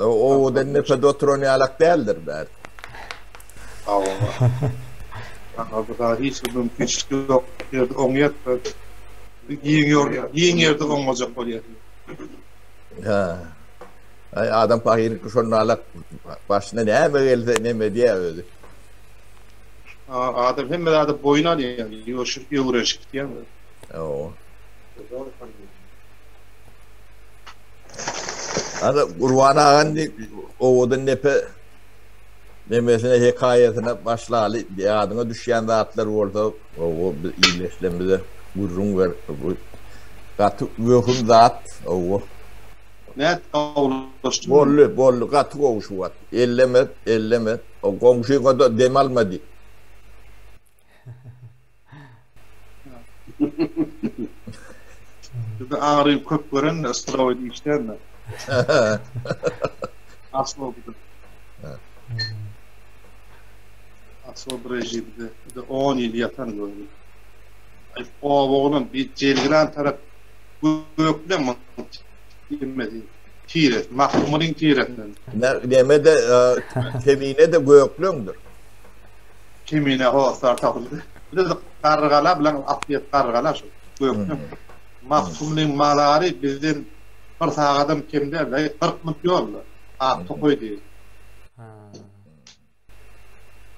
Owadan depede oturan ýalak däldir bäri. Hawa. Aňyrda hiç bir mümkinçilik ýok. Ýerde oňýar. Giň ýol, giň ýerde oňmajak bolýar. Ha. Aý adam pahyryňky şonda alak başyna näme gelse neme edýär özi. Adam hemme zady boýun alýar, ýuwaş öwrenişip gidýär. Hawa. Ana Gurban aga indi owadan depe nemesine hekaýasyna başlaly ýadyňa düşýän zatlar bolsa owo biz ildeşlerimize gürrüň ber bu gaty möhüm zat owo. Nät gowulaşdymy? Boldy boldy gaty gowy şu wagt ellemet ellemet o goňşyňada dem alma diý. Bizde agyry köp gören de steroid işlän de. Asla bu. Asla rejimde de 10 ýyl ýatan gördüm. Ay oba oglan bir Jelgiran tarap gökleň diýmedi. Tires, Magtymgulyň tiresinden. Neme de Kemine de gökleňdir. Kemine hossar tapyldy. Biz Garrygala bilen Atlyýet Garrygala şu Gökleň. Magtymgulyň mazary bizden bir sagadam kem däl, 40 minut ýolda. Ak tokaý diýip.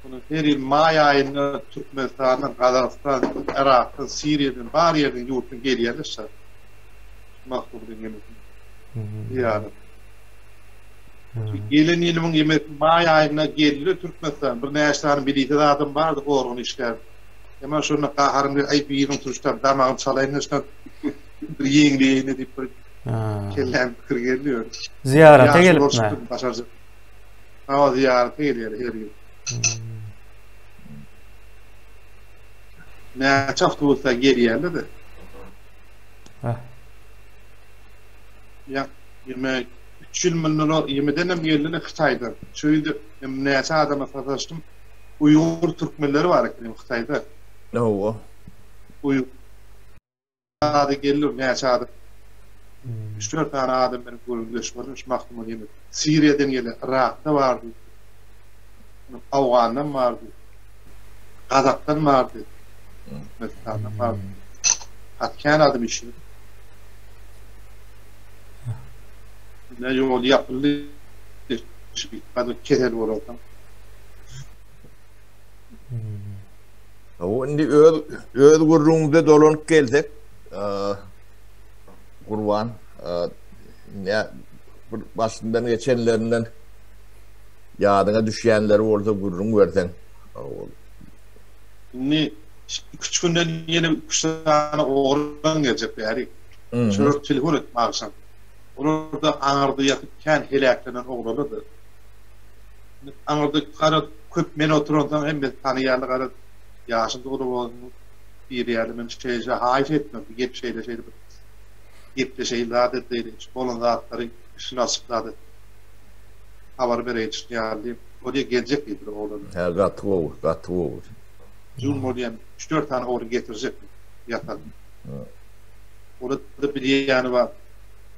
Muny her ýyl maý aýynda Türkmenistandan, Gazagystan, Yrakdan, Siriýadan, bar ýerden ýurtdan gelýärler şa. Magtymgulyň ýemesine. Zyýarat. Gelen ýylymyň ýemesi maý aýynda geldiler Türkmenistan. Bir näçe sany milisiýa zadam bardy, organ işgär. Emma şonda gaharym gelip, aý biriniň turuşdan damagyny çalaýyn-da şuna bir ýeňleýeýin-de diýip bir kelläme pikir geldi ýöne. Zyýarata gelipmi? Başarjak. Hawa zyýarata gelýär her ýyl. Näçe awtobusda gelýärler-de. Ýa ýeme 3 ýyl mundan ozal ýemeden hem geldiler Hytaýdan. Şu ýylda näçe adama sataşdym. Uýgur türkmenleri bar eken Hytaýda. Hawa. Uýgur ady geldi näçe adam. 3-4 sany adam bilen gürrüňdeş boldum şu Magtymguly ýene. Siriýadan gelen, Yrakda bardy. Awgandan bardy. Gazakdan bardy. Türkmenistandan bardy. Gaty kän adam işledi. Ne ýol ýapyldy. Gaty kesel bolardan. O indi öz öz gürrüňimize dolanyp gelsek, Gurban, ne bir başyndan geçenlerinden ýadyňa düşýänleri bolsa gürrüň berseň. Indi 2-3 günden ýene 3 sany oglan geljek bäri. Şolar telefon etdi agşam. Olar da aňyrda ýatyp kän heläklenen oglanlardy. Aňyrda gara köp men oturansoň hemmesi tanaýarlar gara ýaşym uly bolsun biri ýaly men şeýle haýyş etdim bir gep şeýle şeýle bir gepleşeýin zat edeýin şu bolan zatlary üstüni açyp zat et habar bereýin şuny ýaly diýip bolýa geljek diýdiler oglanlar. Hä gaty gowy gaty gowy. Jun bolýan üç dört sany oglan getirjek ýatan. Olarda bilýäni bar.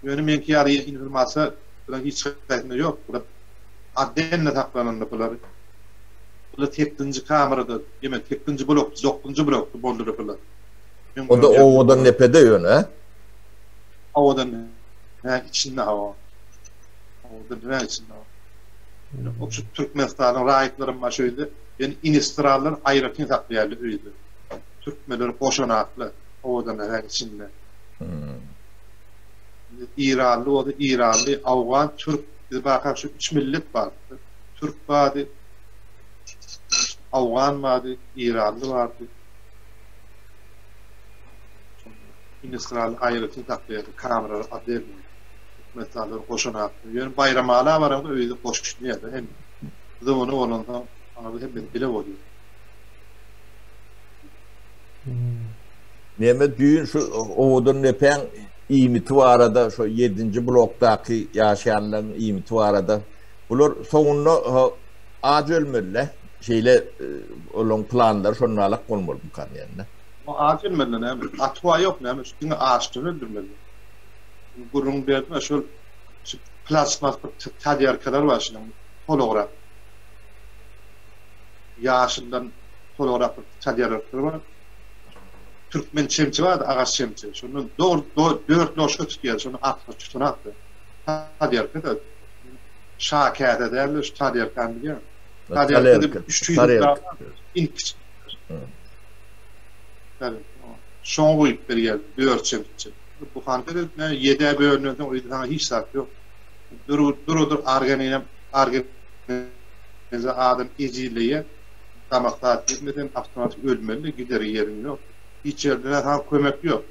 Ýöne meňki ýaly informasiýa bularyň hiç haýsynda ýok. Bular otdelno saklananda bular. Bular sekizinji kamerada, ýeme sekizinji blokda, dokuzynjy blokda boldular bular. O-da owadan depede ýöne, hä? Owadan hä içinde hawa. Owadan hä içinde. O şu Türkmenistanyň raýatlaram bar şu öýde. Ýöne inestranlar aýratyn saklaýarlar öýde. Türkmenler goşanakly owadan hä içinde. Iranly bolsa iranly, awgan, türk. Biz barka şu üç millet bardy. Türk bardy, awgan bardy, iranly bardy. Hindistany aýratyn saklaýardy, kameralar otdelno. Türkmenistanlylar goşanakly. Ýöne Baýramala baraňda öýde goşulýar-da hemme. Zona bolansoň, aňyrda hemmesi bile bolýar. Neme düýn şu owadan depäň iýmiti barada şo ýedinji blokdaky ýaşaýanlaryň iýmiti barada bular soňunda aç ölmeli-dä şeýle olaryň planlary şonalak bolmalymykan diýende. Aç ölmeli näme? Atwa ýok näme şu diňe açdan öldürmeli. Gürrüň berdim şol şu. Plastmas bir talýerkalar bar şunuň tolugrak. Ýaşyldan tolugrak bir talýerkalar bar. Türkmen çemçe bardy, agaç çemçe. Şondan dogry dört ložka tutýar, şondan artyk tutanakdy. Talýerka-da şa käse däldi, şu talýerkany bilýäňmi? Talýerka 300 gram iň kiçi. Şoňa guýup berýär, dört çemçe. Buhanka da ýedä bölünen soň öýde saňa hiç zat ýok. Dur dur arganinem arganize adam ejizleýär. Damak zat ýetmesem awtomatik ölmeli gider ýeriň ýok. Hiç ýerden saňa kömek ýok.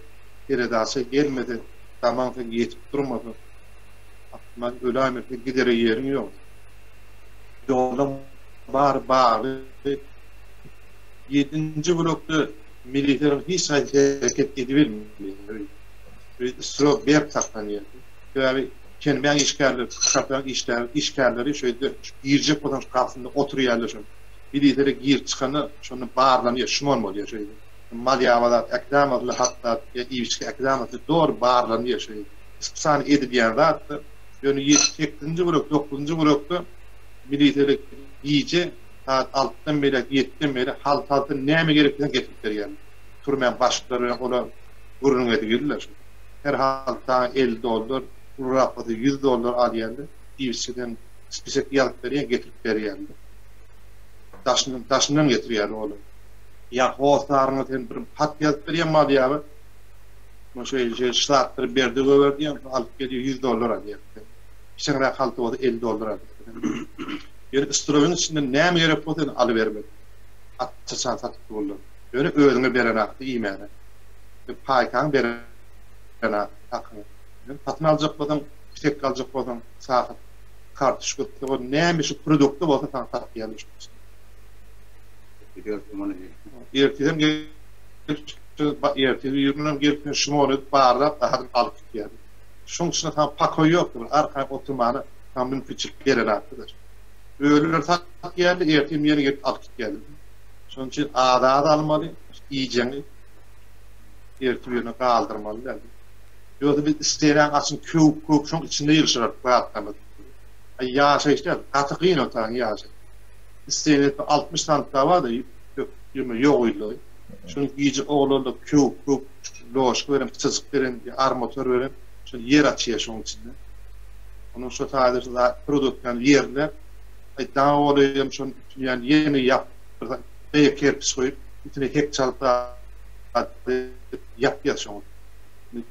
Peredaça gelmese, damaň sen ýetip durmasa awtomatik öläýmese gidere ýeriň ýok. Ýoluň bary bagly. Ýedinji blokda Milisiýalaryň hiç haýsy hereket edibilmeýär. Strog berk saklanýar. Sebäbi Kenmäň işgärleri, kafeň işgär işgärleri şu ýerde girjek bolsaň şu gapysynda oturýarlar şol. Milisiýalar girip çykanda şonda barlanýar, şumon bolýar şu ýerde. Mal ýaba zat äkidämezler hatda ýa iýip-içgi äkidämezler doly barlanýar şu ýerde. Spesialny edilýän zatda. Ýöne ýedi sekizinji blok, dokuzynjy blokda milisiýalar gije Saat altydan beýläk, ýediden beýläk halta-halta näme gerek diýseň getirip berýärler. Türmäň başlyklary bilen olar gürrüň edip ýörler. Her haltaňa 50 dollar, ulurak bolsa 100 dollar alýarlar. Iýip-içgiden spisek ýazyp berýär, getirip berýärler. Daşyndan, daşyndan getirýärler olar. Ýa hossaryňa sen bir hat ýazyp berýäň mal ýaly. Muny şeýle, şeýle şu zatlary berdi goýber diýýäň, alyp gelýär, 100 dollar alýar. Kiçeňräk halta bolsa 50 dollar alýar. Ýöne stroýyň içinden näme gerek bolsa indi alybermeli. Aç-açan satyp durlar. Ýöne özüňe berenakdy iýmäne. Sen paýkaňy berenak hakyňy. Ýöne satyn aljak bolsaň, pitek aljak bolsaň, sahat, kartuşka, sogan näme şu produkty bolsa saňa satýarlar şoň içinde. Ertirem gelip, ertir birigünem gelip sen şumon edip barlap zadyny alyp gitýärler. Şoň içinde saňa pakoý ýokdur, arkaýyn oturmana. Saňa mümkinçilik berenakdyr. Öýlüler satýardy, ertir ýene gelip alyp gitýärler. Şonuň üçin az-az almaly, iýjeňi ertir ýerine galdyrmaly däl. Ýogsa biz isleýän açyň köwüp-köwüp şoň içinde ýygşyrardyk zatlarymyzy. Aý ýaşaýyş däl, gaty kyn o taýyň ýaşaýyş. Isleýän 60 sany bar-da, ýöne ýok ýyllygy. Şony gije oglanlar köwüp-köwüp loşka beren, pyçajyk beren, armatur beren, şony ýer açýar şoň içinde. Onuň şo taýda şu zat produktany ýerläp, aý daňa golaýam şony üstüni ýene ýap, bir zat beýik kerpiç goýup, üstüne hek çalyp zat ýapýas şoňa.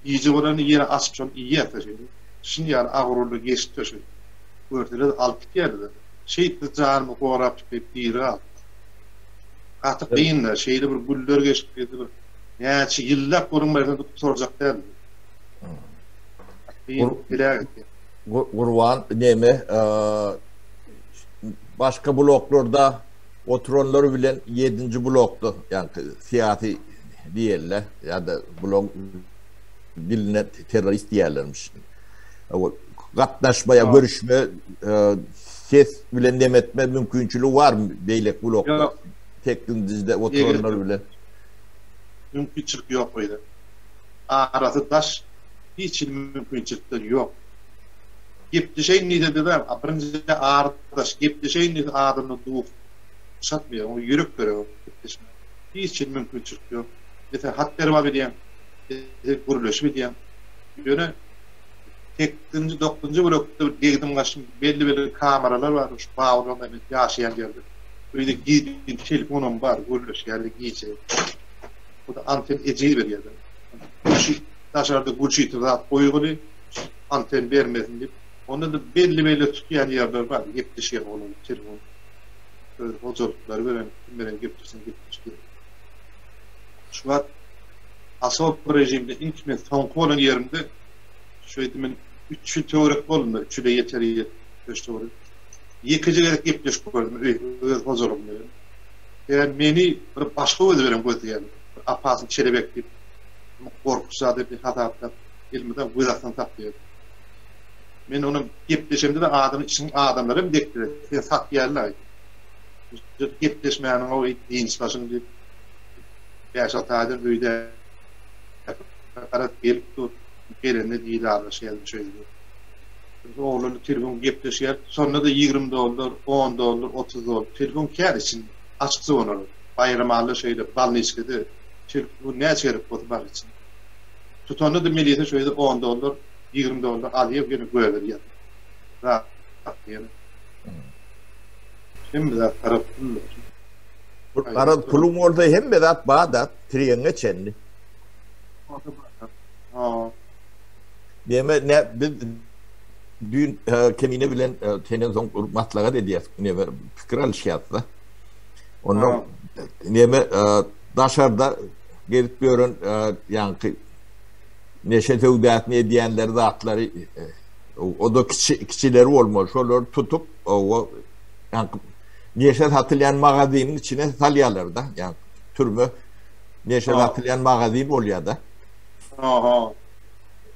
Gije bolanda ýene açyp şony iýýäs-de şeýdip. Şuny ýaly agrurly geçipdir şu. Görseler alyp gitýärler-de. Şeýdip biz janymyzy gorap şeýdip diri galdyk. Gaty kyn-da, şeýle bir günler geçip girdi bir näçe ýyllap gürrüň berseň gutarjak däl. Gurban neme başga bloklarda oturanlar bilen 7-nji blokda ýagny syýasy diýerler ýa-da blok diline terrorist diýerlermiş. Gatnaşma ýa görüşme ses bilen neme etme mümkinçiligi barmy beýleki blokda? Sekizinjide oturanlar bilen. Mümkinçilik ýok öýde. Arasy daş hiç hili mümkinçilikler ýok. Gepleşeýin diýse-de, birinji aradaş gepleşeýin diýse adamda duh çatmaýar, oňa ýürek gerek gepleşmäge. Hiç hili mümkinçilik ýok. Meselem hat berip alybilýäň, gürleşip bilýäň. Ýöne sekizinji, dokuzynjy blokda bir degdim-gaçdym belli-belli kameralar bar, şu Baburlaryň hem ýaşaýan ýerde. Öýde gizlin telefonam bar, gürleşýärler gije. Bu-da anten ejiz berýär. Daşarda gülşitir zat goýguly, anten bermesin diýip. Onda-da belli-belli tutýan ýerler bar, gepleşýän olar telefon. Öz hojalyklary bilen kim bilen gepleşseň gepleşip. Şu wagt asob režimde ilki men soňky bolan ýerimde şu ýerde men 3 ýyl töwerek boldum, 3 ýyla ýeter ýetmeş töwerek. Ýekeje gezek gepleşip gördüm öz hojalygym bilen. Sebäbi meni bir başga göz bilen gözleýärler. Bir apasyn çelebek diýip. Gorkunç zat edip hasaplap, elmydam göz astynda saklaýar. Men onuň gepleşemde-de adamy içiň adamlary hem dekdiler. Sen satýarlar. Gepleşmäniň o dynç başym diýip, bäş-alty aýdan öýde garaz gelip dur. Gelende didarlaşýarys şeýdip. Oglanly telefon gepleşýär. Şonda-da 20 dollar, 10 dollar, 30 dollar. Telefon kän içinde. Açyk zonalar. Baýramalla şeýle balniçkede telefon näçe gerek bolsa bar içinde. Tutanda-da milise şeýle 10 dollar, 20 dollar alýar, ýene goýberýär. Zat ýene. Hemme zat garaz pul. Garaz puluň bolsa hemme zat bar-da, tirýegiňe çenli. Ha. Neme ne biz düýn Kemine bilen senden soň maslahat edýäs, neme pikir alyşýas-da. Onda neme daşarda gezip ýören ýaňky neşe söwdasyny edýänleri zatlary o-da kiçi kiçileri bolmaly. Şolary tutup, o ýaňky neşe satylýan magazynyň içine salýarlar-da. Ýaňky türme neşe satylýan magazyn bolýar-da. Aha.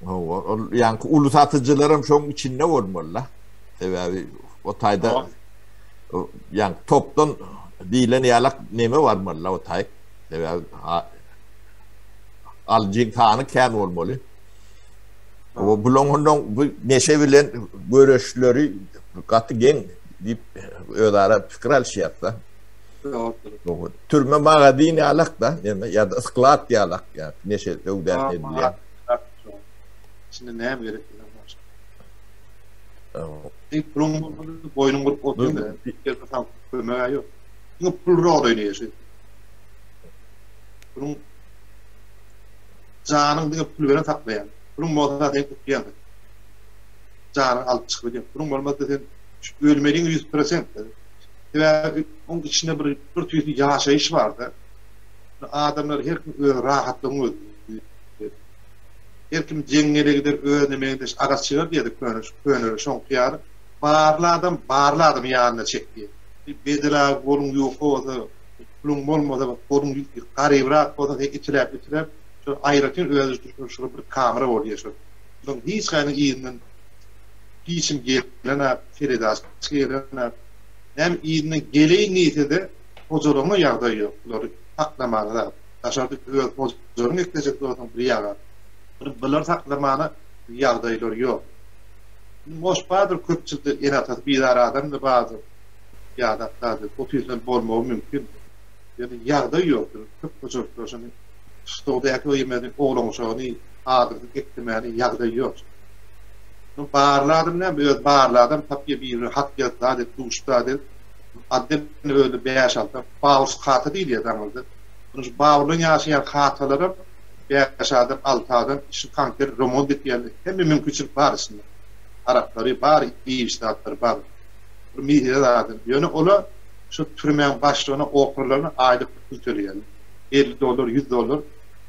Hawa, ol ýaňky uly satyjylaram şoň içinde bolmaly-da. Sebäbi o taýda ýaňky topdan diýlen ýalak neme barmaly-da o taý. Sebäbi alyjyň sany kän bolmaly. O bulaň ondan bu neşe bilen göreşleri gaty geň diýip özara pikir alyşýarys-da. Türme magazin ýalak-da, neme ýa-da sklad ýalak, ýa neşe söwdasy edilýän. Içinde näme gerek bilen başga. Diňe puluň bolmasa boýnuň gurup oturýan-da. Ýerde saňa kömeg-ä ýok. Diňe pul rol oýnaýar şu. Puluň janyň diňe pul bilen saklaýan. Puluň bolsa sen utýaň. Janyňy alyp çykyp edýän. Puluň bolmasa sen ölmeliň 100%. Sebäbi oň içinde bir bir tüýsli ýaşaýyş bar-da. Adamlar her kim öz rahatlygyny gözleýär. Her kim jeňňele gider özüne meňzeş agaç çygar diýerdi köne köneler şoňky ýaly. Barly adam barly adamy ýanyna çekýär. Bedel aga goluň ýuka bolsa, puluň bolmasa, goluň garybrak bolsa seni itiläp itiläp şol aýratyn özi şol bir kamera bolýar şol. Şonuň hiç haýsynyň yzyndan hiç kim gelenok, peredaçka gelenok. Näme yzyndan geleýin diýsede hojalygyna ýagdaý ýok bulary saklamana zat. Daşarda öz hojalygyňy eklejek bolsaň bir ýaga. Bulary saklamana ýagdaýlary ýok. Indi boş bardyr köpçülikde ene-atasy bizar adam-da bardyr. Ýadap zat edip otyrsan bolmagy mümkin. Ýöne ýagdaý ýokdur. Köp hojalyklar şony stoldaky ýemegi oglan-uşagyny adyrsyz eklemäne ýagdaý ýok. Barly adam näme öz barly adam tapýa birine hat ýazyp zat edip duşup zat edip otdelno özüne bäş-alty bawursyz hata diýilýär daňylda. Munuň şu bawurlan ýaşaýan hatalaram bäş adam alty adam içini tanker remont etýärler hemme mümkinçilik bar içinde araklary bar iýiş zatlary bar bir mesele zadam ýöne ola şu türmäň başlygyna operlaryna aýlyk pul töleýärler 50 dollar 100 dollar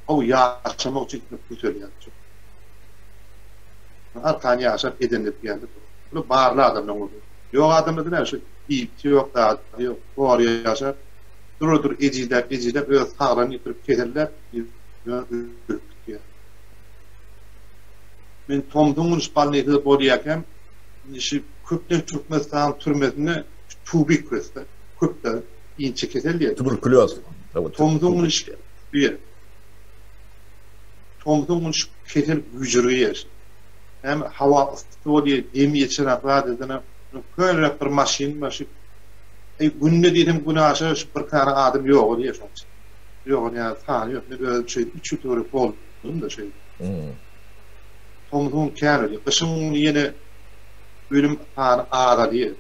gowy ýaşamak üçin pul töleýärler. Arkan ýaşap eden edip geldi. Bu barly adamlaň gürrüňi. Ýok adamda näme şu iýipsi ýok, zady ýok. Hor ýaşap, dura-dur ejizläp, ejizläp öz saglygyny ýitirip keselläp ölüp gitýär. Men tomsuň güni şu bolnisada bolýarkam, indi şu köplenç Türkmenistanyň türmesinde şu tubik wesde köp-de inçe kesel diýýär. Tuberkulýoz. Tomsuň güni şu Tomsuň güni şu kesel güýjürgeýär. Näme hawa yssy bolýar, dem ýetişenak zat edenak. Köneräk bir maşyn bar şu. Eý günde diýsem günaşa şu bir sany adam ýogalýar şoň üçin. Ýogalýan sany ýok. Men özüm şeýdip üç ýyl töwerek boldum-da şeýdip. Tomsuň kän ölýär. Gyşyň güni ýene ölüm sany azalýar.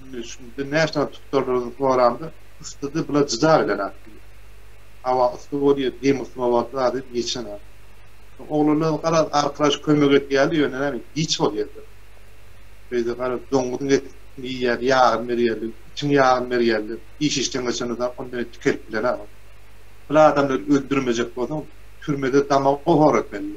Indi şunda näçe sany tussaglardan soramda, yssyda bular jyda bilenok diýýär. Hawa yssy bolýar, dem gysma wagty zat edip ýetişenok. Oglanlar garaz arkadaş kömek etýärdi ýöne näme giç bolýardy. Beýde garaz doňuzyň etini iýýärdi, ýagyny berýärdi, itiň ýagyny berýärdi. Iş işden geçende zat ony ýene dikelip bilenok. Bir adamlary öldürmejek bolsaň türmede damagy hor etmeli.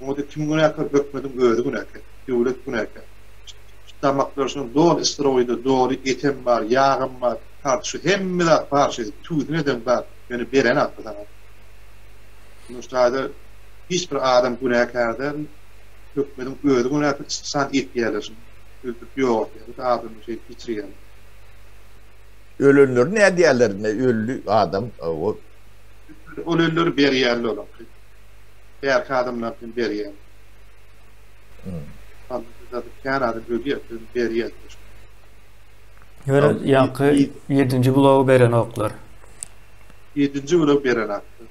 Oňada kim günäkär hökmediň özi günäkär, döwlet günäkär. Şu damaklar şunuň doly steroida doly etem bar, ýagam bar, kartuşka hemme zat bar şeýdip tüwüsini eden bar ýöne berenakda saňa. Durmuşda hiç bir adam günäkär däl. Hökmediň özi günäkär, çyçan etýärler şuny. Öldürip ýok etýärler, adamyny şeýdip ýitirýärler. Ölenleri nädýärler indi öldi adam o. Ol ölüleri berýärler olaňky. Bärki adamlaryňkyny berýärler. Kän adam ölýär, berýär. Ýöne ýaňky ýedinji blogy berenoklar. Ýedinji blok berenoklar.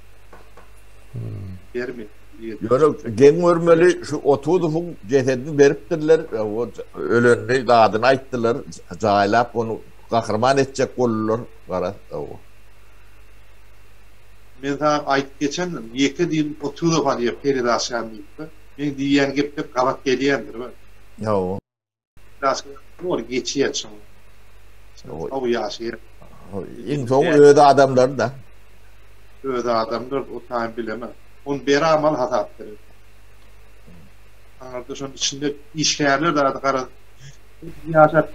Bermeýär. Ýöne geň görmeli şu Otuzowyň jesedini beripdirler, o ölenini zadyny aýtdylar, jaýlap ony gahryman etjek boldular, garaz, o. Men saňa aýdyp geçendim, ýeke diýdim Otuzow alýar peredaçany diýip-de. Meň diýýän gepler gabat gelýändir. Hawa. Ol geçýär şoň. Soň ýaşaýar. Iň soňy öz adamlary-da. Öz adamlar o taýyn bilemok. Ony beramal hasap berer. Aňyrda şonuň içinde işgärler zady garaz ýaşap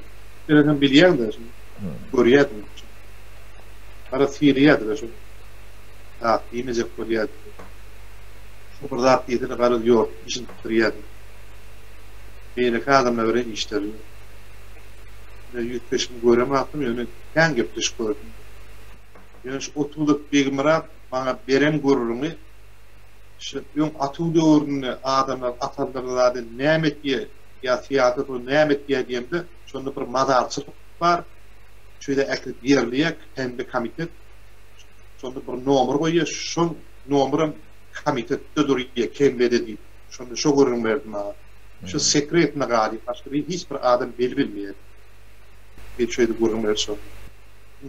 berenem bilýäň-de şuny. Görýärdiň. Garaz sylaýardylar şony. Zat diýmejek bolýardy. Şu bir zat diýsene garaz ýok, işini bitirýärdi. Beýleki adamlar bilen işleri ýok. Men ýüz keşbini göremokdym, ýöne kän gepleşik gördüm. Ýöne şu Otuzow Begmyrat maňa beren gürrüňi şu öň atuw döwründe adamlar atalary zady näme etýä ýa syýasat ol näme etýä diýemde şonda bir mazarçylyk bar şu ýere äkidip ýerleýä KMB komitet şonda bir nomer goýýa şol nomerem komitetde durýa KMB-de diýip şonda şo gürrüň berdi maňa şu sekretny galýa başga bir hiç bir adam beli bilmeýä diýip şeýdip gürrüň berdi şonda.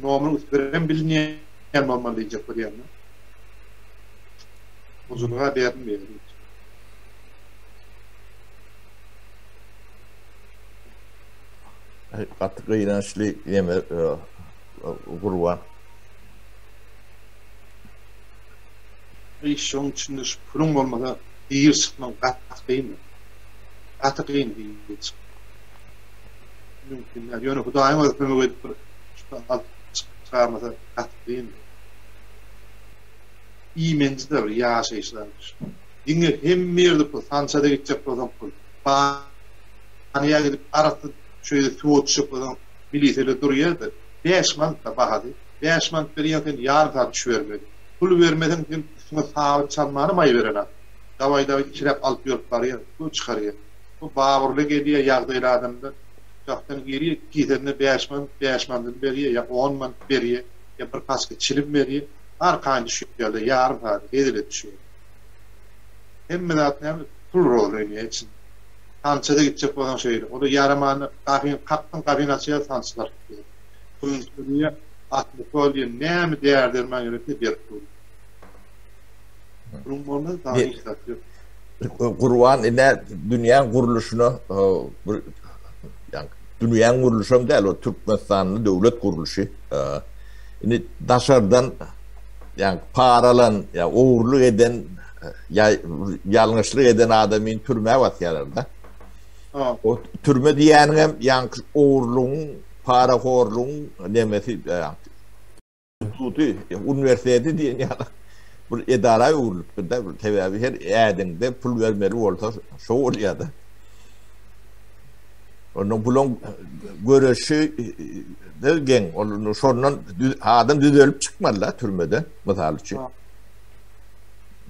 Nomeriň üsti birem bilinýän bolmaly diýjek bolýan-da. Uzunyga berilmeýär hiç. Gaty gynançly ýeme Gurban. Eý şoň içinde şu puluň bolmasa diri çykmaň gaty kyn. Gaty kyn diri çykmak. Mümkin däl. Ýöne Hudaýyň özi kömek edip bir şuny alyp çykarmasa gaty kyn. Iýmenji-de bir ýaşaýyş zat şu. Diňe hemme ýerde pul. Sançada gitjek bolsaň pul. Banýa gidip arassa şu ýerde suwa düşjek bolsaň miliseler durýar-da. Bäş manat-da bahasy. Bäş manat berýäň sen ýarym sagat düşübermeli. Pul bermeseň sen üstüňe sabyt çalmanam aý berenak. Dawaý-dawaý içiräk alyp ýörüp barýar, pul çykarýar. Bu Baburly gelýär ýagdaýly adamlar. Uçakdan girýär, kisesine bäş manat, bäş manadyny berýär ýa on manat berýär, ýa bir paçka çilim berýär. Arkaýyn düşýärler, ýarym sagat hezil edip düşýärler. Hemme zat näme, pul rol oýnaýar içinde. Sançada gitjek bolsaň şeýle. O-da ýaramanda gapyny kakdyň, gapyny açýar, sançy tartyp berýär. Puluny töleýär, atly bolýar, näme däri-derman gerekse berip dur. Puluň bolmasa saňa hiç zat ýok. Gurban ine dünýäň gurluşyna bir ýa dünýäň gurluşam däl o Türkmenistanda döwlet gurluşy. Indi daşardan ýa paralan ýa ogurlyk eden ýa ýalňyşlyk eden adamyny türmä basýarlar-da. O türme diýýäniňem ýaňky ogurlygyň, parahorlugyň nemesi Instituty, uniwersiteti diýen ýaly bir edara öwrülipdir-de, sebäbi her ädiňde pul bermeli bolsa şo bolýar-da. Ondan puluň göreşi de geň, ol şondan adam düzelip çykmaly-da türmeden, mysal üçin.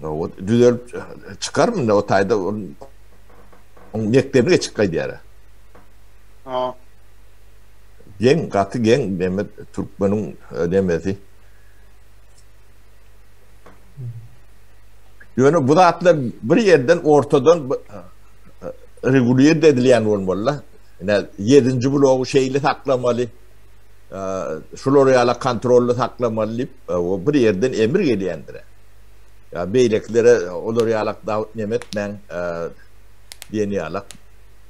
O düzelip çykarmy o taýda oň mekdebini geçip gaýdýar. Ha. Geň gaty geň neme türkmeniň nemesi. Ýöne bu zatlar bir ýerden ortadan regulýer edilýän bolmaly-da. Ine 7-nji blogy şeýle saklamaly. Şular ýaly kontrolly saklamaly diýip, o bir ýerden emir gelýändir. Ýa beýlekilere olar ýalak neme etmäň diýen ýalak.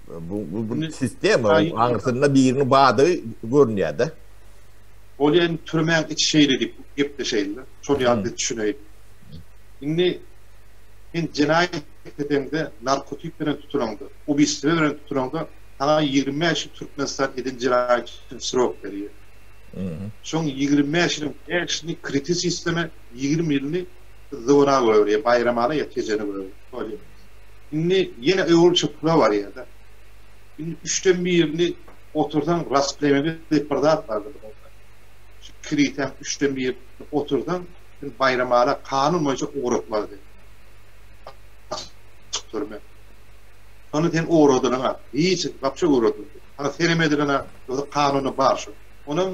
Bu bu bu sistema aňyrsynda birini badygy görünýär-de. Bolýa indi türmäň içi şeýle diýip gepleşeýin-de. Şol ýaly biz düşüneýin. Indi sen jenaýat edeňde, narkotik bilen tutulaňda, ubistwo bilen tutulaňda saňa 25 ýyl Türkmenistan eden jenaýat üçin srok berýär. Şoň 25 ýylyň bäşini kriti sisteme, 20 ýylyny zona goýberýär, Baýramala ýa Tejene goýberýär. Bolýa. Indi ýene öwrülişe pula barýar-da. Indi üçden birini otursaň rasplemeli diýip bir zat bardy bir onda. Şu kiritäň üçden birini otursaň sen Baýramala kanun boýunça ugratmaly. Açyk türme. Şony sen ugradylaňa, hiç wapşe ugradyldy. Saňa senem edilene, ýogsa kanunda bar şu. Onam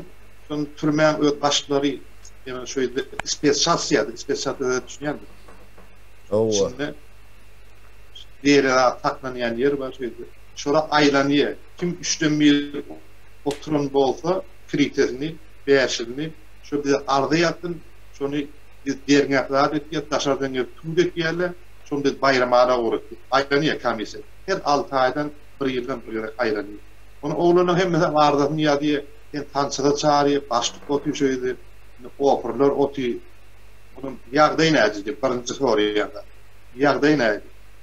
şony türmäň öz başlyklary ýa şu ýerde spesças diýýärdi, spesças söze düşünýäňmi? Hawa. Içinde beýle zat saklanýan ýer bar şu ýerde. Şola aýlanýar. Kim üçden bir oturan bolsa kritesini, bäşilini şo bize arza ýazsyn, şony biz derňäp zat etýäs, daşardan gelip sud etýärler. Şony biz Baýramala ugratdyk. Aýlanýar komissiýa. Her alty aýdan, bir ýyldan bir gezek aýlanýar. Ony oglanlaryň hemmesem arzasyny ýazýar. Hem tançyda çagyrýar, başlyk otyr şo ýerde. Indi oprlar otyr. Onuň ýagdaýy näce diýip birinji soraýan zat. Ýagdaýy näce?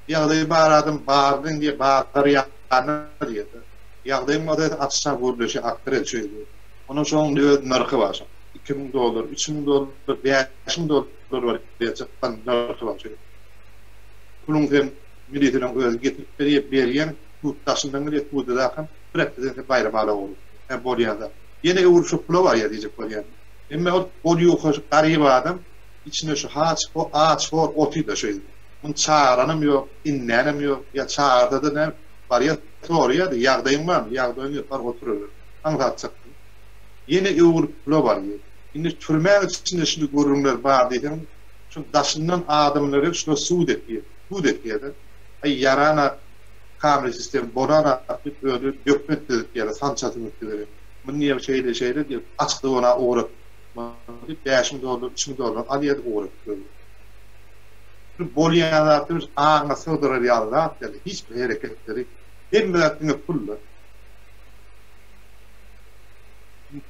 Ýagdaýy bar adam bardyň diýip bazar ýanyna diýýär-de. Ýagdaýyň bolsa açyşan gürleşýär, akdyr şo ýerde. Onuň şoň öz nyrhy bar şoň. 2000 dollar, 3000 dollar, 5000 dollar bar diýjek nyrhy bar şo ýerde. Puluň sen milisiniň özi getirip berýär, berýäň, sud daşyndan gelýär, sudadakam bir hepdeden sen Baýramala ogry. Hä bolýan zat. Ýene öwrüp şo pula barýar diýjek bolýan. Emme ol gol ýuka şu garyp adam içinde şu haç aç hor otyda şo ýerde. Muny çagyranam ýok, inňänem ýok, ýa çagyrsada näme barýar soraýar-da ýagdaýyň barmy, ýagdaýyň ýok bar oturyber. Aňsat çykdy. Ýene öwrüp pula barýar. Indi türmäň içinde şuny gürrüňler bar diýseň, şu daşyndan adamlar gelip şular sud etýär. Sud etýär-de. Aý ýarana kamera sistema bolana diýip özi dökment düzüp ýa-da sança süňkdi berýär. Muny diýýär şeýle şeýle diýip açyk dogana ugratmaly diýip 5000 dollar, 3000 dollar alýar ugradyp berýär. Şu bolýan zatlar aňa sygdyrar ýaly zat däl. Hiç bir hereketleri hemme zat diňe pul-da.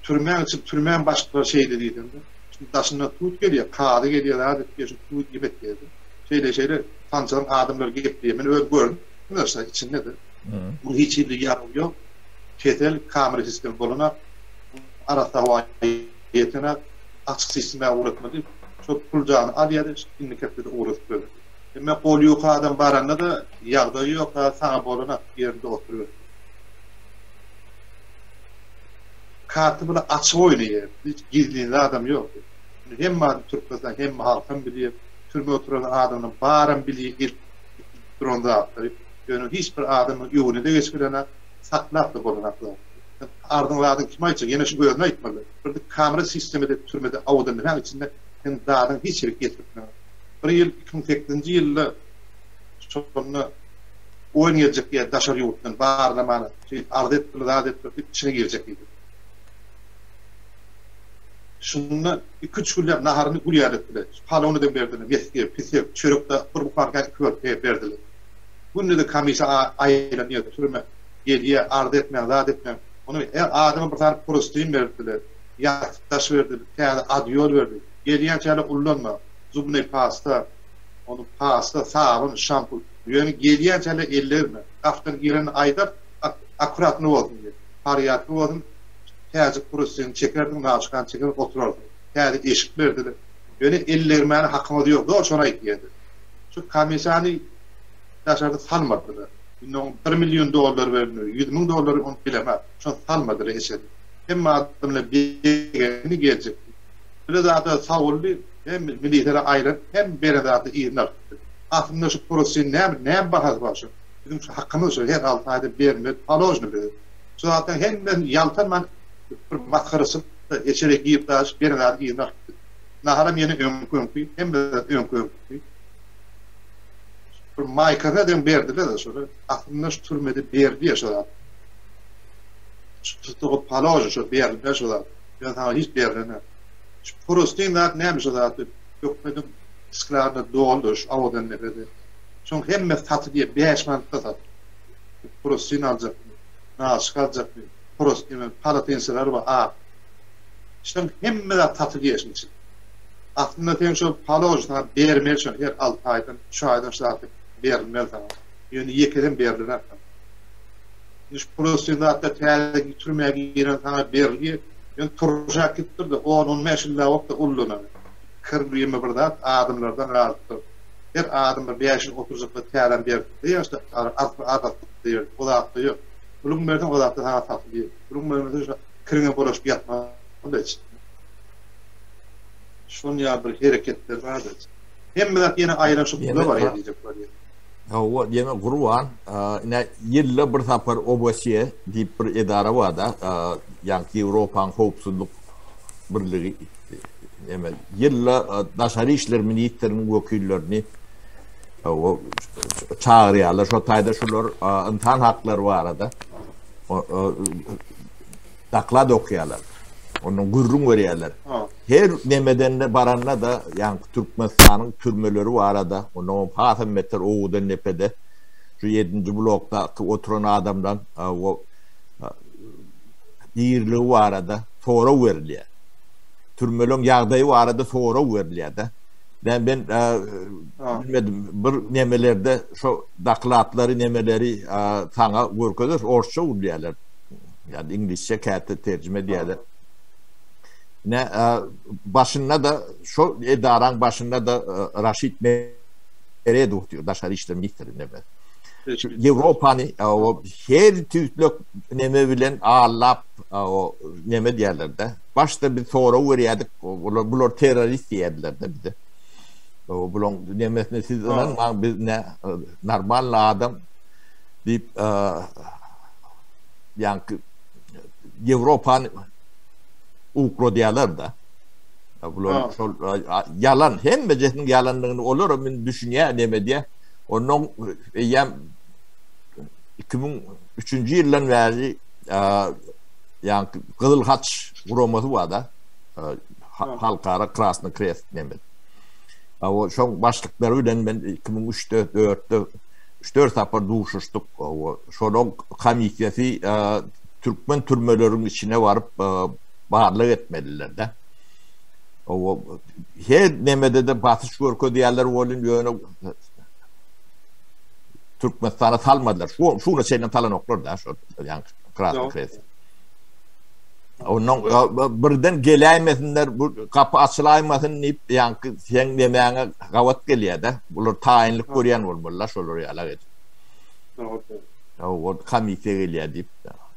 Türmäň içi türmäň başlyklary şeýle diýsemde. Şimdi daşyndan sud gelýär, kazy gelýär, zat etýär, şu sud ýem etýär. Şeýle şeýle sançaryň adamlary gepleýär. Men özüm gördüm şa içinde-de. Muň hiç hili ýarawy ýok. Kesel kamera sistema bolanak, arassa howa ýetenak, açyk sistema ugratmaly. Şol puljany alýar, indiki hepdede ugradyp berýär. Emma goly ýok adam baranda-da ýagdaýy ýok, saňa bolanak ýerinde oturyber. Karty bile açyk oýnaýar. Hiç gizlin zadam ýok. Indi hemme adam Türkmenistan hemme halkam bilýär. Türme oturan adamlaryň baram bilýär edip duran zatlary. Ýöne hiç bir adamyň öňüne-de geçip bilenak, saklap-da bolanak zat. Sen arzyň zadyň kime aýtjak? Ýene şu özüne aýtmaly. Bir de kamera sistemede türmede awadan näme içinde sen zadyň hiç ýere getirip bileňok. Bir ýyl 2008-nji ýylda şonda oýun geljek diýýär daşary ýurtdan barlamana şeýdip arz etdiler zat etdiler diýip içine girjek diýdi. Şunda iki-üç günläp naharyny gül ýaly etdiler. Palowyny-da berdiler, mesge, pisek, çörek-de bir buhanka iki bölüp berdiler. Günde-de komissiýa aýlanýar türme gelýär arz etmäň zat etmäň. Ony her adama bir sany prostyn berdiler, ýassyk daş berdiler, täze adýol berdi. Gelýänçäler ullanma, zubnyý pasta, ony pasta, sabyn, şampun. Ýöne gelýänçäler ellerme. Gapdan girende aýdar, akkuratny bolsun diýip. Parýadky bolsun, täze prostyny çekerdiň, naçkany çekerdiň, oturarsyň. Täze eşik berdiler. Ýöne ellermäne hakyňyz ýok. Dogry şony aýtýardy. Şu komissiýany daşarda salmadylar. Indi oň bir million dollar bermeli, 100 müň dollary ony bilemok. Şony salmadylar eşedi. Hemme adamlar begendi geljek. Bile zada sag boldy, hem miliselere aýlanyp, hem beren zady yzyna alyp gitdi. Aslynda şu prosyn näme, näme bahasy bar şu? Biziň şu hakymyz şu her 6 aýda bermeli, položno bize. Şu zatlaryň hemmesini ýaltanman bir masgaraçylyk eçere girip daş beren zady yzyna alyp gitdi. Naharam ýene öňki öňki, hemme zat öňki öňki. Bir maýkasyna deň berdiler-de şony. Aslynda şu türmede berilýär şu zat. Şu tutugy položno şu berilmeli şu zat. Ýöne saňa hiç berlenok. Şu prostyn zat näme şu zat? Hökmediň skladyna doldy şu awadan nefesi. Şoň hemmesi satylýar 5 manatda satylýar. Prostyn aljakmy? Naşyk aljakmy? Prostyn palatinseler bar ak. Şoň hemme zat satylýar şuň içinde. Aslynda sen şol položno saňa bermeli şony her 6 aýdan, 3 aýdan şu zat berilmeli saňa. Ýöne ýekeden berlenok. Indi şu prostyn zatlar täze türmä giren saňa berilýär. Ýöne turşap gitdir-de 10-15 ýyl wagtda ullanan. Kirli ýeme bir zat adamlardan galypdyr. Her adam bir 5 ýyl oturjakda täzem berip ýa-da asly adatly o zatda ýok. Puluň berseň o zatda saňa satylýar. Puluň bermese şu kiriňe bulaşyp ýatmaly hiç. Şon ýaly bir hereketler bar. Hemme zat ýene aýlanyşyp pula barýar diýjek bolýar. Hawa, ýene Gurban, ine ýylda bir sapar OBSE diýip bir edara bar-da, ýaňky Ýewropanyň howpsuzlyk birligi eme ýylda daşary işler ministriniň wekillerini hawa çagyrýarlar. Şo taýda şular ynsan haklary barada doklad okaýarlar. Ondan gürrüň berýärler. Her nemeden-de baranda-da, ýaňky Türkmenistanyň türmeleri barada, ondan hasam beter Owadandepede şu ýedinji blokdaky oturan adamlaryň diriligi barada sorag berilýär. Türmeleriň ýagdaýy barada sorag berilýär-de. Men ben bilmedim, bir nemelerde şo dokladlary nemeleri saňa görkezer, orsça gürleýärler. Ýa-da iňlisçe käte terjime edýärler. Ne başynda-da şo edaraň başynda-da Raşid Meredow otyr, daşary işler ministri neme. Ýewropany o her tüýtlek neme bilen allap o neme diýerler-de. Başda biz sorag berýärdik, olar bular terrorist diýerdiler-de bize. O bulaň nemesine siz ynanmaň, biz ne normalny adam diýip ýaňky Ýewropany ukladýarlar-da. Bular şol ýalan, hemmejesiniň ýalandygyny olar hem indi düşünýär, neme edýär. Ondan eýýäm 2003-nji ýyldan bäri ýaňky Gyzyl Haç guramasy bar-da, Halkara Krasny Krest neme. O şoň başlyklary bilen men 2003-de, 4-de üç-dört sapar duşuşdyk. Şolaň komissiýasy türkmen türmeleriň içine baryp barlag etmeliler-de. Her nemede-de basyş görkezýärler welin, ýöne Türkmenistana salmadylar. Şu şu güne çenli salanoklar-da şol ýaňky Krasny Krest. Ondan birden geläýmesinler, bu gapy açylaýmasyn diýip, ýaňky seň nemäňe gabat gelýär-de. Bular taýynlyk görýän bolmalylar şolar ýalak edip. Hawa, komissiýa gelýär diýip.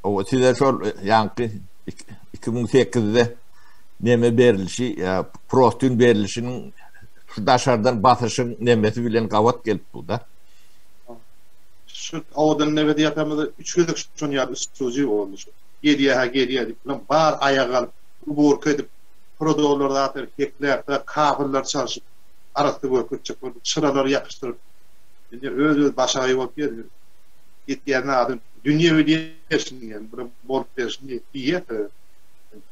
Hawa, size şol ýaňky 2008-de neme berilişi, prostyn berilişiniň şu daşardan basyşyň nemesi bilen gabat gelip bu-da. Şu owadan nebede ýatamyzda üç gezek şon ýaly üstüji boldy şu. Gelýä-hä gelýä diýip, bilen bar aýaga galyp, uborka edip, prodollar zatlary hekläp, kabelleri çalşyp, arassa görkezjek bolup, çyralary ýapyşdyryp, indi öz-öz başagaý bolup ýör. Gitýän adam dünýe bilýär şuny ýaly, bir bolup berşin diýýär.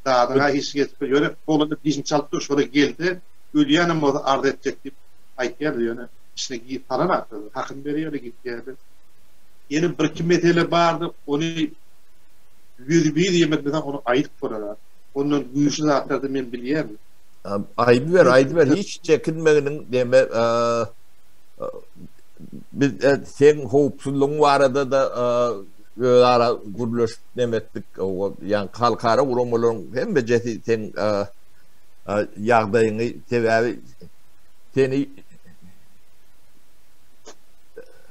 Dadyňa hiç geçip, ýöne oglan dişini çalyp dur, şola gelse, ölýänem bolsa arz etjek diýip aýtýardy, ýöne içine girip salanakdy, hakyny berýärdi, gitýärdi. Ýene birki mesele bardy, ony ýüzbe-ýüz ýemekmesen ony aýdyp bolar. Ondan güýçli zatlary men bilýän. Aýdyber, aýdyber, hiç çekinmeginiň neme biz seň howpsuzlygyň barada-da özara gürleşip neme etdik. Ýa halkara guramalaryň hemmejesi seň ýagdaýyňy sebäbi seni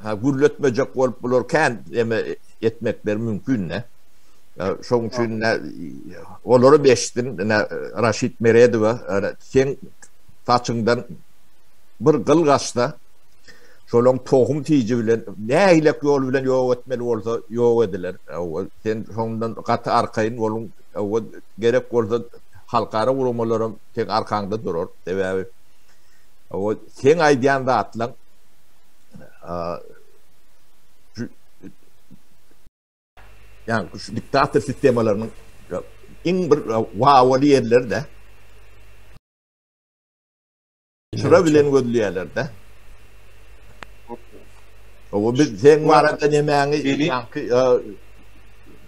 ha gürletmejek bolup bular kän neme etmekleri mümkin-de. Şoň üçin olary beşdin, Raşid Meredowa seň saçyňdan bir gyl gaçsa, şolaň tohum tiji bilen nähilek ýol bilen ýok etmeli bolsa ýok ediler. Sen şondan gaty arkaýyn boluň. Gerek bolsa halkara guramalaram seň arkaňda durar. Sebäbi seň aýdýan zatlaň ýa şu diktator sistemalarynyň iň bir wawaly ýerleri-de. Çyra bilen gözleýärler-de. Owa biz seň barada nemäňi ýaňky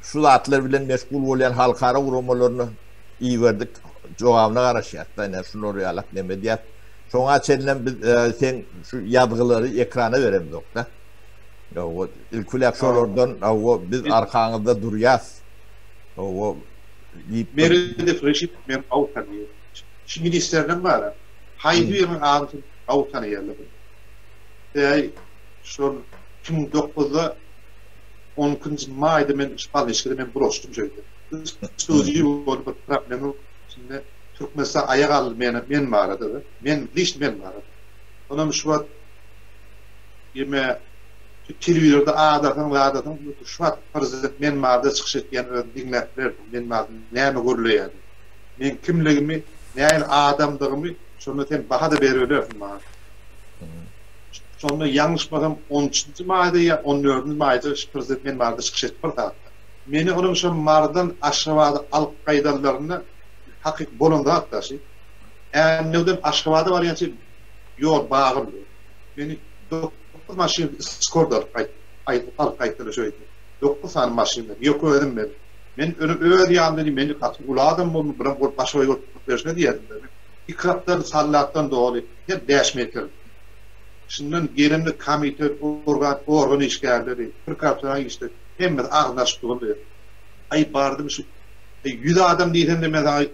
şu zatlar bilen meşgul bolýan halkara guramalaryna iberdik. Jogabyna garaşýas-da, ine şular ýalak neme diýýär. Şoňa çenlem biz seň şu ýazgylary ekrana beremzok-da. Owa, ilki bilen şolardan, owa, biz arkaňyzda durýas. Owa, diýip. Meredow Reşit men gowy tanýan. Şu ministrlerden bar. Haýsy biriniň adyny gowy tanaýarlar. Sebäbi şol 2009-da 12-nji maýda men şu bolniçkada men bulaşdym şeýle. Studiýa bolup bir problema içinde Türkmenistan aýak aldy men men barada-da. Men liçno men barada. Onam şu wagt ýeme. Şu telewizorda adasyň zadasyň şu wagt prezident men barada çykyş etýän özüň diňläp bilersiň men barada näme gürleýär diýip. Meň kimligimi, nähili adamdygymy şonda sen baha-da beribilersiň maňa. Şonda ýalňyşmasam on üçünji maýda ýa on dördünji maýda şu prezident men barada çykyş etdi bir sagatda. Meni onuň şo Marydan Aşgabada alyp gaýdanlarynda hakyky bolan zat-da şi. Ännewden Aşgabada barýança ýol bagyrdy. Meni 9 maşyn skort alyp gaýt, alyp gaýtdylar şeýdip. 9 sany maşyn bilen. Ýeke özüm men. Men öne öz ýanymda diýdim, men gaty uly adam boldum, biram bolup başoý bolup berşine diýerdim. Men iki gapdal sallatdan doly, her 5 metr. Şundan gelende komitet, organ, organ işgärleri, prokuratura işler, hemmesi agzyny açyp durdy. Aý bardym şu 100 adam diýsem-de men saňa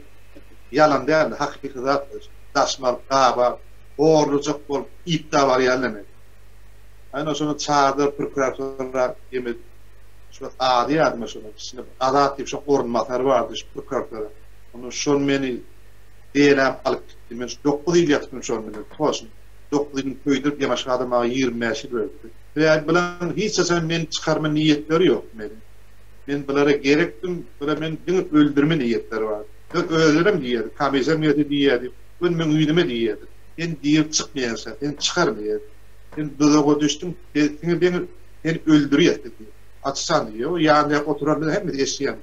ýalan däl, hakyky zat. Daşyny alyp gabap, horlajak bolup iýip-de barýarlar meni. Aýna şonda çadyr prokuratura ýeme şu ady ýadyma şonuň içinde bir Azat diýip şoň orunbasary bardy şu prokuratura. Onda şol meni deläp alyp gitdi. Men şu 9 ýyl ýatypdym şol bilen. Toşn. 9 ýylyny köýdürip ýamaşga adam maňa 25 ýyl berdi. Sebäbi bularyň hiç haçan meni çykarma niýetleri ýok meniň. Men bulara gerekdim, bular meni diňe öldürme niýetleri bar. Özlerem diýerdi, komissiýam gelse diýerdi, göni meň ýüzüme diýerdi. Sen diri çykmaýarsyň, seni çykarmaýarys. Sen duzaga düşdüň, siňe deňi seni öldürýäs biz diýip. Açyşan diýýär. O ýanynda oturanlar hemmesi eşidýär.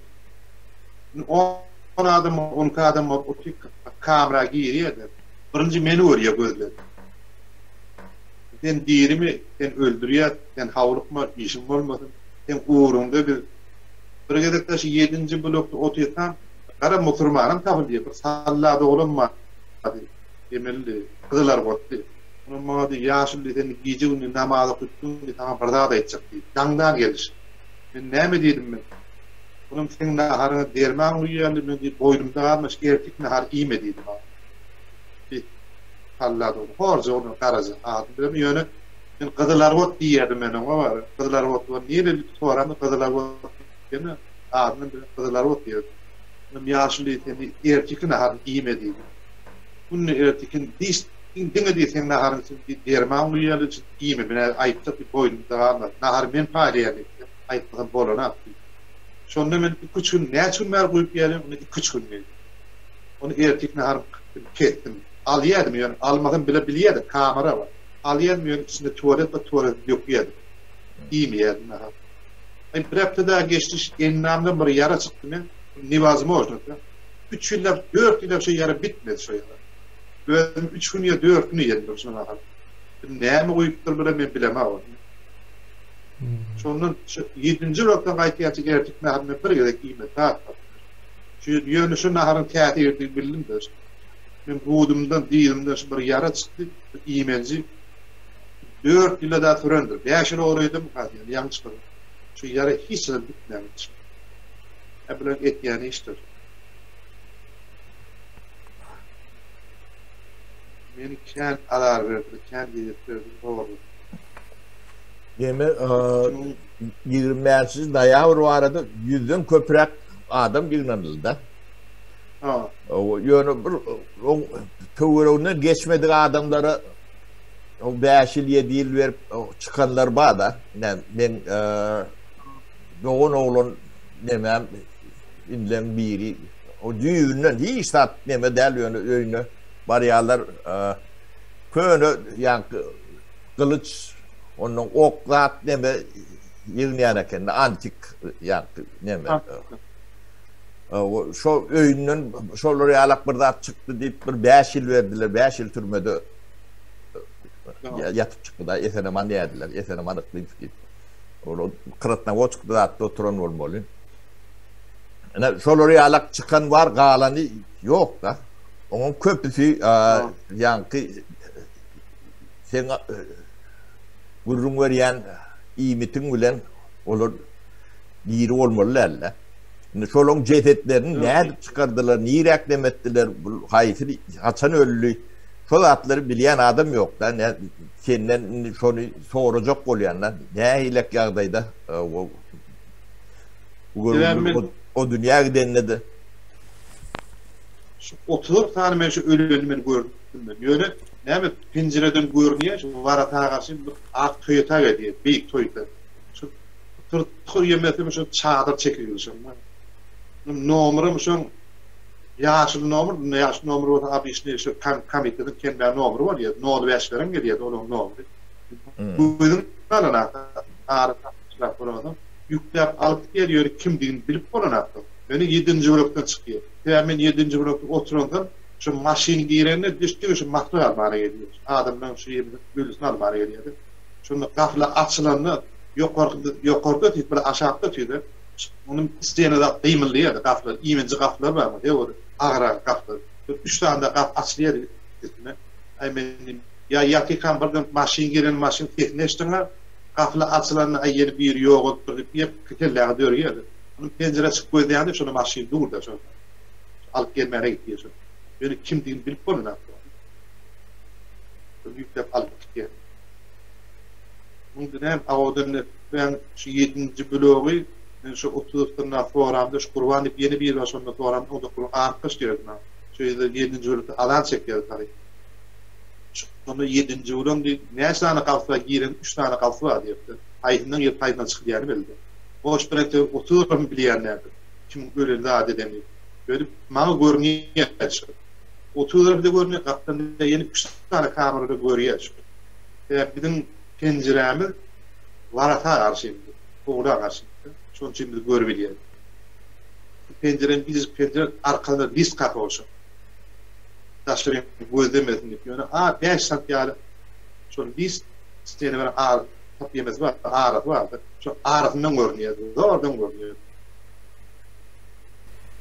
Indi on adam, 12 adam bolup otyr, kamera girýär-de. Birinji meni görýär gözleri. Sen dirimi, seni öldürýäs, sen howlukma, işiň bolmasyn. Seň ugruňda biz bir gezekde şu ýedinji blokda otyrkam, gara musurmanam tapyldy, bir sallad oglan bardy, emeldi, gyzylarbatly. Onam maňa diýdi, ýaşuly diýdi, sen gije-gündiz namaz okypdyň diýdi, saňa bir zat aýtjak diýdi. Daňdan geliş. Men näme diýdim men. Onam seň naharyňa derman guýýarlar, men diýdi, boýnumda galmaş, ertir nahar iýme diýdi maňa. Diýdi, sallad oglan, horja oglan, garaja, adyny bilemok, ýöne men gyzylarbat diýýärdim men oňa bar. Gyzylarbat nireli diýip soramda gyzylarbat diýende, adyny bilen gyzylarbat diýerdim. Onam ýaşuly sen ertirki naharyňy iýme diýdi. Günde ertirki diş diňe diý seň naharyň üçin diý derman guýýarlar üçin iýme men häzir aýtjak diý boýnumda galmaz. Nahary men paýlaýan diýip aýtmasam bolanok diýdi. Şonda men iki-üç gün näçe gün bäri guýup ýörün onda iki-üç gün diýdi. Ony ertirki naharymy kesdim. Alýardym ýöne almasam bile bilýärdim kamera bar. Alýardym ýöne içinde tualet bar tualete dökýärdim. Iýmeýärdim nahar. Aý bir hepde daha geçdi endamdan bir ýara çykdy men newazmožno üç ýyllap dört ýyllap şo ýara bitmedi şo ýara. Özüm üç gün ýa dört gün iýendir şo nahar. Näme guýupdyr bile men bilemok ony. Şondan şu ýedinji blokdan gaýtýança ertik naharyny men bir gezek iýmedim zat Şu ýöne şu naharyň täsiridigini bildim-de. Men budumdan, dyzymdan şu bir ýara çykdy, bir iýmenji dört ýyla da sürendir. Bäş ýyl ograýdym, ýalňyşmadym. Şu ýara hiç haçan bitmändir. Hä bular etýän işdir. Meni kän azar berdi, kän ezýet berdi, zorlady. Demek, 25 noýabr barada ýüzden köpräk adam ýygnanyldy. Ha. Ýöne bir oň töwereginden geçmedik adamlara o 5 ýyl, 7 ýyl berip çykanlar bar-da. Men dogan oglan nemem inleň biri o düýbünden hiç zat neme däl ýöne öýüne barýarlar köne ýaňky gylyç ondan ok zat neme ýygnaýan eken antik ýaňky neme şo öýünden şolar ýalak bir zat çykdy diýip bir 5 ýyl berdiler 5 ýyl türmede ýatyp çykdy da eseneman diýdiler eseneman yklym diýip Ol Krasnowodskda zatda oturan bolmaly. Ine şolar ýalak çykan bar, galany ýok-da. Onuň köpüsi ýaňky sen gürrüň berýän iýmitiň bilen olar diri bolmaly däldi. Indi şolaryň jesetlerini nädip çykardylar, niräk nemetdiler, haýsy haçan öldi? Şo zatlary bilýän adam ýok-da. Senden indi şony sorajak bolýan-da, nähilek ýagdaýda o Sebäbi men o dünýä gidende-de Şu 34 sany men şu ölenini men gördüm men. Ýöne. Näme penjireden görünýär şu warata garşy bir ak Toýota gelýär, beýik Toýota. Şu tyrtyr ýemesi şu çadyr çekilgi şonda. Nomeram şoň ýaşyl nomer, indi ýaşyl nomer bolsa obyçnyý şu komitetiň kembä nomeri bolýar. Nol bäşlerem gelýär olaň nomeri. Gözüň alan ara tapyşlap bolansoň ýükläp alyp gidýär, ýöne kimdigini bilip bolanakda. Ýöne ýedinji blokdan çykýar. Sebäbi men ýedinji blokda oturansoň şu maşyn girende düşdügi şu maslyk almana gelýär. Adamlaryň şu ýerinde ölüsini almana gelýärdi. Şonda gapylar açylanda ýokarky ýokarda otyr, bir aşakda otyrdy. Onuň stena zat gymyldaýardy gapylar, iýminji gapylar barmy, he ol agyr-agyr gapylar. Bir üç sany-da gap açylýardy üstüne. Aý men diýdim, ýa ýatykam birden maşyn gelen maşyn sesini eşitdiň-ä, gapylar açylanda aý ýene biri ýogalypdyr diýip ýek kelläňe dörýärdi. Onuň penjirä çykyp gözleýände şonda maşyn dur-da şonda. Alyp gelmäne gitdi şo. Ýöne kimdigini bilip bolanok. Şony ýükläp alyp gitýär. Muňda näme Awadan Nepäň şu ýedinji blogy men şu otuzysynda soramda şu Gurban diýip ýene biri bar şonda soramda o-da Gurban Arkaç diýerdi maňa. Şu ýerde ýedinji blokda azan çekýärdi taryp. Şonda ýedinji blogyň diýip näçe sany gabsy bar giren üç sany gabsy bar diýipdi. Haýsyndan girip haýsyndan çykylýany belli däl. Boş bir entek otuzam bilýän däldir. Kimiň öleni zat edeni. Ýöne maňa görünýär şu. Otuzam-da görünýär gapdan ýene üç sany kamerada görýär şu. Sebäbi biziň penjirämiz warata garşy indi, howla garşy. Şonuň üçin biz görübilýäris. Penjiräň birjik penjire arkasyna list kakap şo. Daşary gözlemesin diýip. Ýöne a bäş sant ýaly şol list stene bir ar tap ýemesi bar, arasy bardy. Şo arasyndan görünýär, zordan görünýär.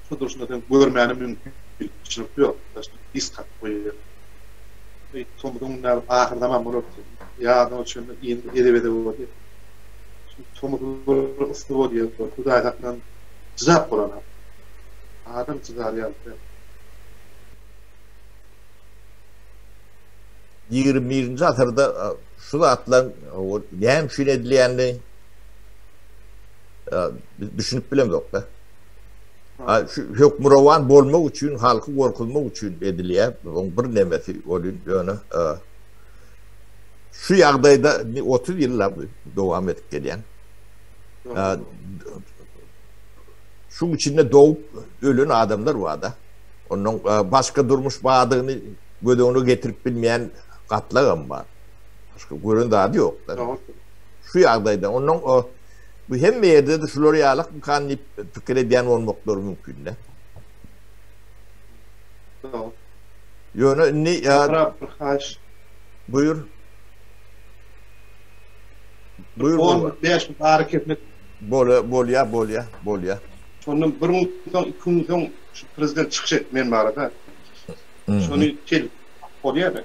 Şu durşuna sen görmäne mümkinçilik ýok. Daşyna list kakyp goýýar. Eý, tomuzyň näme ahyrzaman bolar. Ýazyň üçin indi edep-edep bolýar. Şu tomus bir yssy bolýar. Hudaý saklan jydap bolanok. Adam jydar ýaly däl. 21-nji asyrda şu zatlaryň näme üçin edilýänini biz düşünip bilemzok-da. Şu hökmürowan bolmak üçin, halky gorkuzmak üçin edilýär. Oň bir nemesi bolýan ýöne şu ýagdaýda 30 ýyllap dowam edip gelýän. Şuň içinde dogup ölen adamlar bar-da. Ondan başga durmuş bardygyny göz öňüne getirip bilmeýän gatlagam bar. Başga gören zady ýok-da. Şu ýagdaýda ondan Bu hemme ýerde-de şular ýalakmykan diýip pikir edýän bolmaklary mümkin-de. Ýöne indi ýa bir haýyş. Buýur. Buýur. 15 minut ara kesmek. Bolýa, bolýa, bolýa, bolýa. Şondan bir gün soň, iki gün soň şu prezident çykyş etdi men barada. Şony tel bolýar.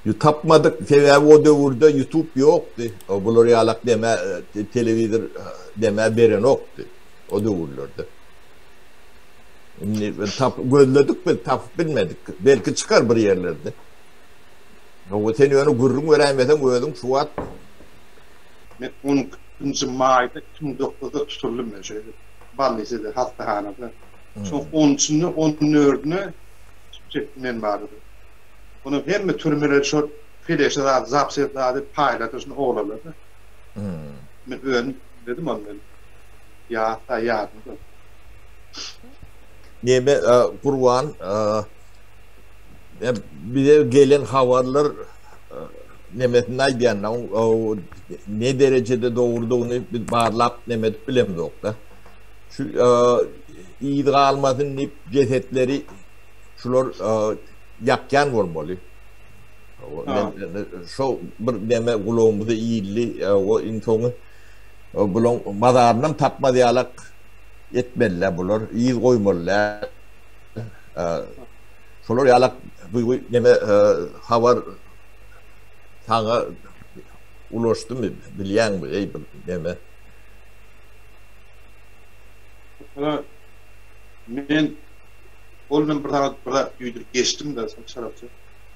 Ýu tapmadyk sebäbi o döwürde ýutub ýokdy. Bular ýalak deme telewizor deme berenokdy o döwürlerde. Indi tap gözledik biz tapyp bilmedik. Belki çykar bir ýerlerde. Hawa sen ýöne gürrüň beräýmeseň özüň şu wagt Men 12-nji maýda 2009-da tutuldym men şeýle bolnisada hassahanada. Şoň 13-ünde 14-üne çekdim men barada. Onuň hemme türmeleri şol peleşe zady, zapset zady paýlady şuny oglanlara. Men özüm dedim ony men. Ýatda ýadymda. Neme Gurban bize gelen habarlar nemesini aýdýan ne derejede dogrudygyny biz barlap neme edip bilemzokda. Şu yz galmasyn diýip jesetleri şular ýakýan bolmaly. Men şo bir neme gulagymyza ildi, o iň soňy bulaň mazarynam tapmaz ýalak etmeli bular, yz goýmaly däl. Şolar ýalak duýgy neme habar saňa ulaşdymy bilýäňmi eý bir neme? Men Ol men bir sagat bir zat düýdürip geçdim-de, soň çarapça.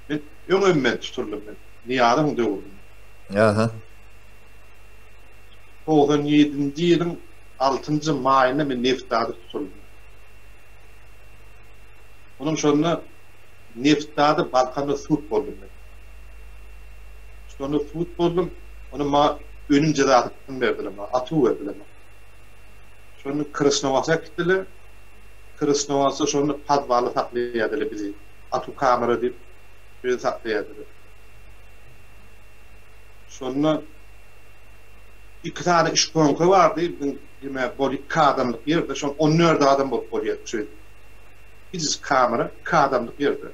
Men öňem men tutuldym men. Nyýazowyň döwründe. Aha. 97-nji ýylyň altynjy maýynda men Neftdada tutuldym. Onuň şonda Neftdada Balkanda sud boldum men. Şonda sud boldum. Onda maňa ölüm jezasyny berdiler maňa, atuw berdiler maňa. Şonda Krasnowasa gitdiler. Krasnowasa şonda podwalda saklaýardylar bizi. Atuw kamera diýip, şu ýerde saklaýardylar. Şonda iki sany şponka bardy, biziň ýeme bol iki adamlyk ýerde, şon 14 adam bolup bolýardy şu ýerde. Kiçijik kamera, iki adamlyk ýerde.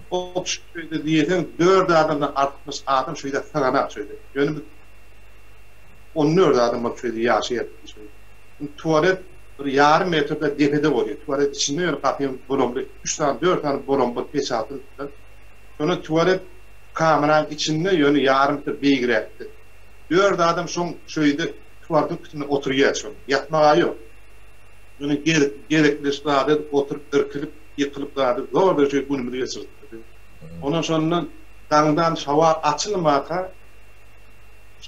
Hop şu ýerde diýseň dört adamdan artykmaç adam şu ýerde syganak şu ýerde. Ýöne biz 14 adam bolup şu ýerde ýaşaýardyk şu ýerde. Indi tualet bir ýarym metrde depede bolýar. Tualet içinde ýöne gapyň bolamly, üç sany, dört sany bolam bir peçatly. Şonda tualet Kameranyň içinde ýöne ýarym metr beýigräkdi. Dört adam şoň şöýde tualetiň üstünde oturýar şoň. Ýatmaga ýok. Ýöne gezek gezekleşip zat edip oturyp irkilip ýykylyp zat edip zordan şeýdip günümizi geçirdik biz. Ondan şondan daňdan hawa açylmaka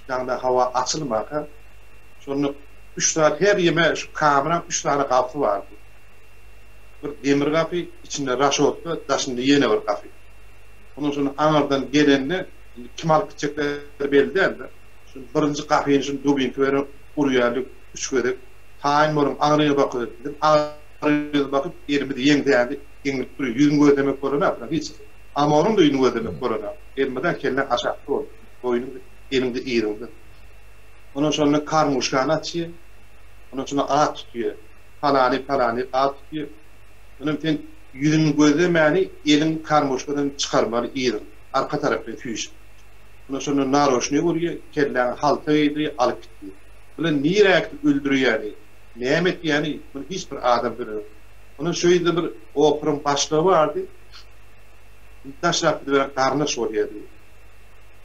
daňdan hawa açylmaka şonda üç sany her ýeme şu kameraň üç sany gapysy bardy. Bir demir gapy, içinde raşotka, daşynda ýene bir gapy. Ondan şony aňyrdan gelende, indi kim alyp gitjekleri belli däldi. Şu birinji gapyny şuny dubinka bilen urýardy üç gezek. Taýyn boluň, aňryňa bakyp diýdim. Aňryňa bakyp, elimiz ýeňsämizi eňilip durýar. Ýüzüňi gözlemek bolanok bilen hiç. Amonyň-da ýüzüni gözlemek bolanok. Elmydam kelläň aşakda bolsun. Boýnuň eliňde yzyňda. Ondan şonda karmuşkany açýar. Ondan şonda at tutýar. Palany, palany at tutýar. Onam sen ýüzüňi gözlemäni eliň karmuşkadan çykarmaly yzyň, arka tarapdan süýşüp. Ondan şonda naroşnyý urýa, kelläňi halta geýdirýä, alyp gitýä. Bular nirä gidip öldürýäni, näme etýäni muny hiç bir adam bilenok. Ondan şo ýerde bir operyň başlygy bardy. Daşlap gidiberen garyndaş bolýardy.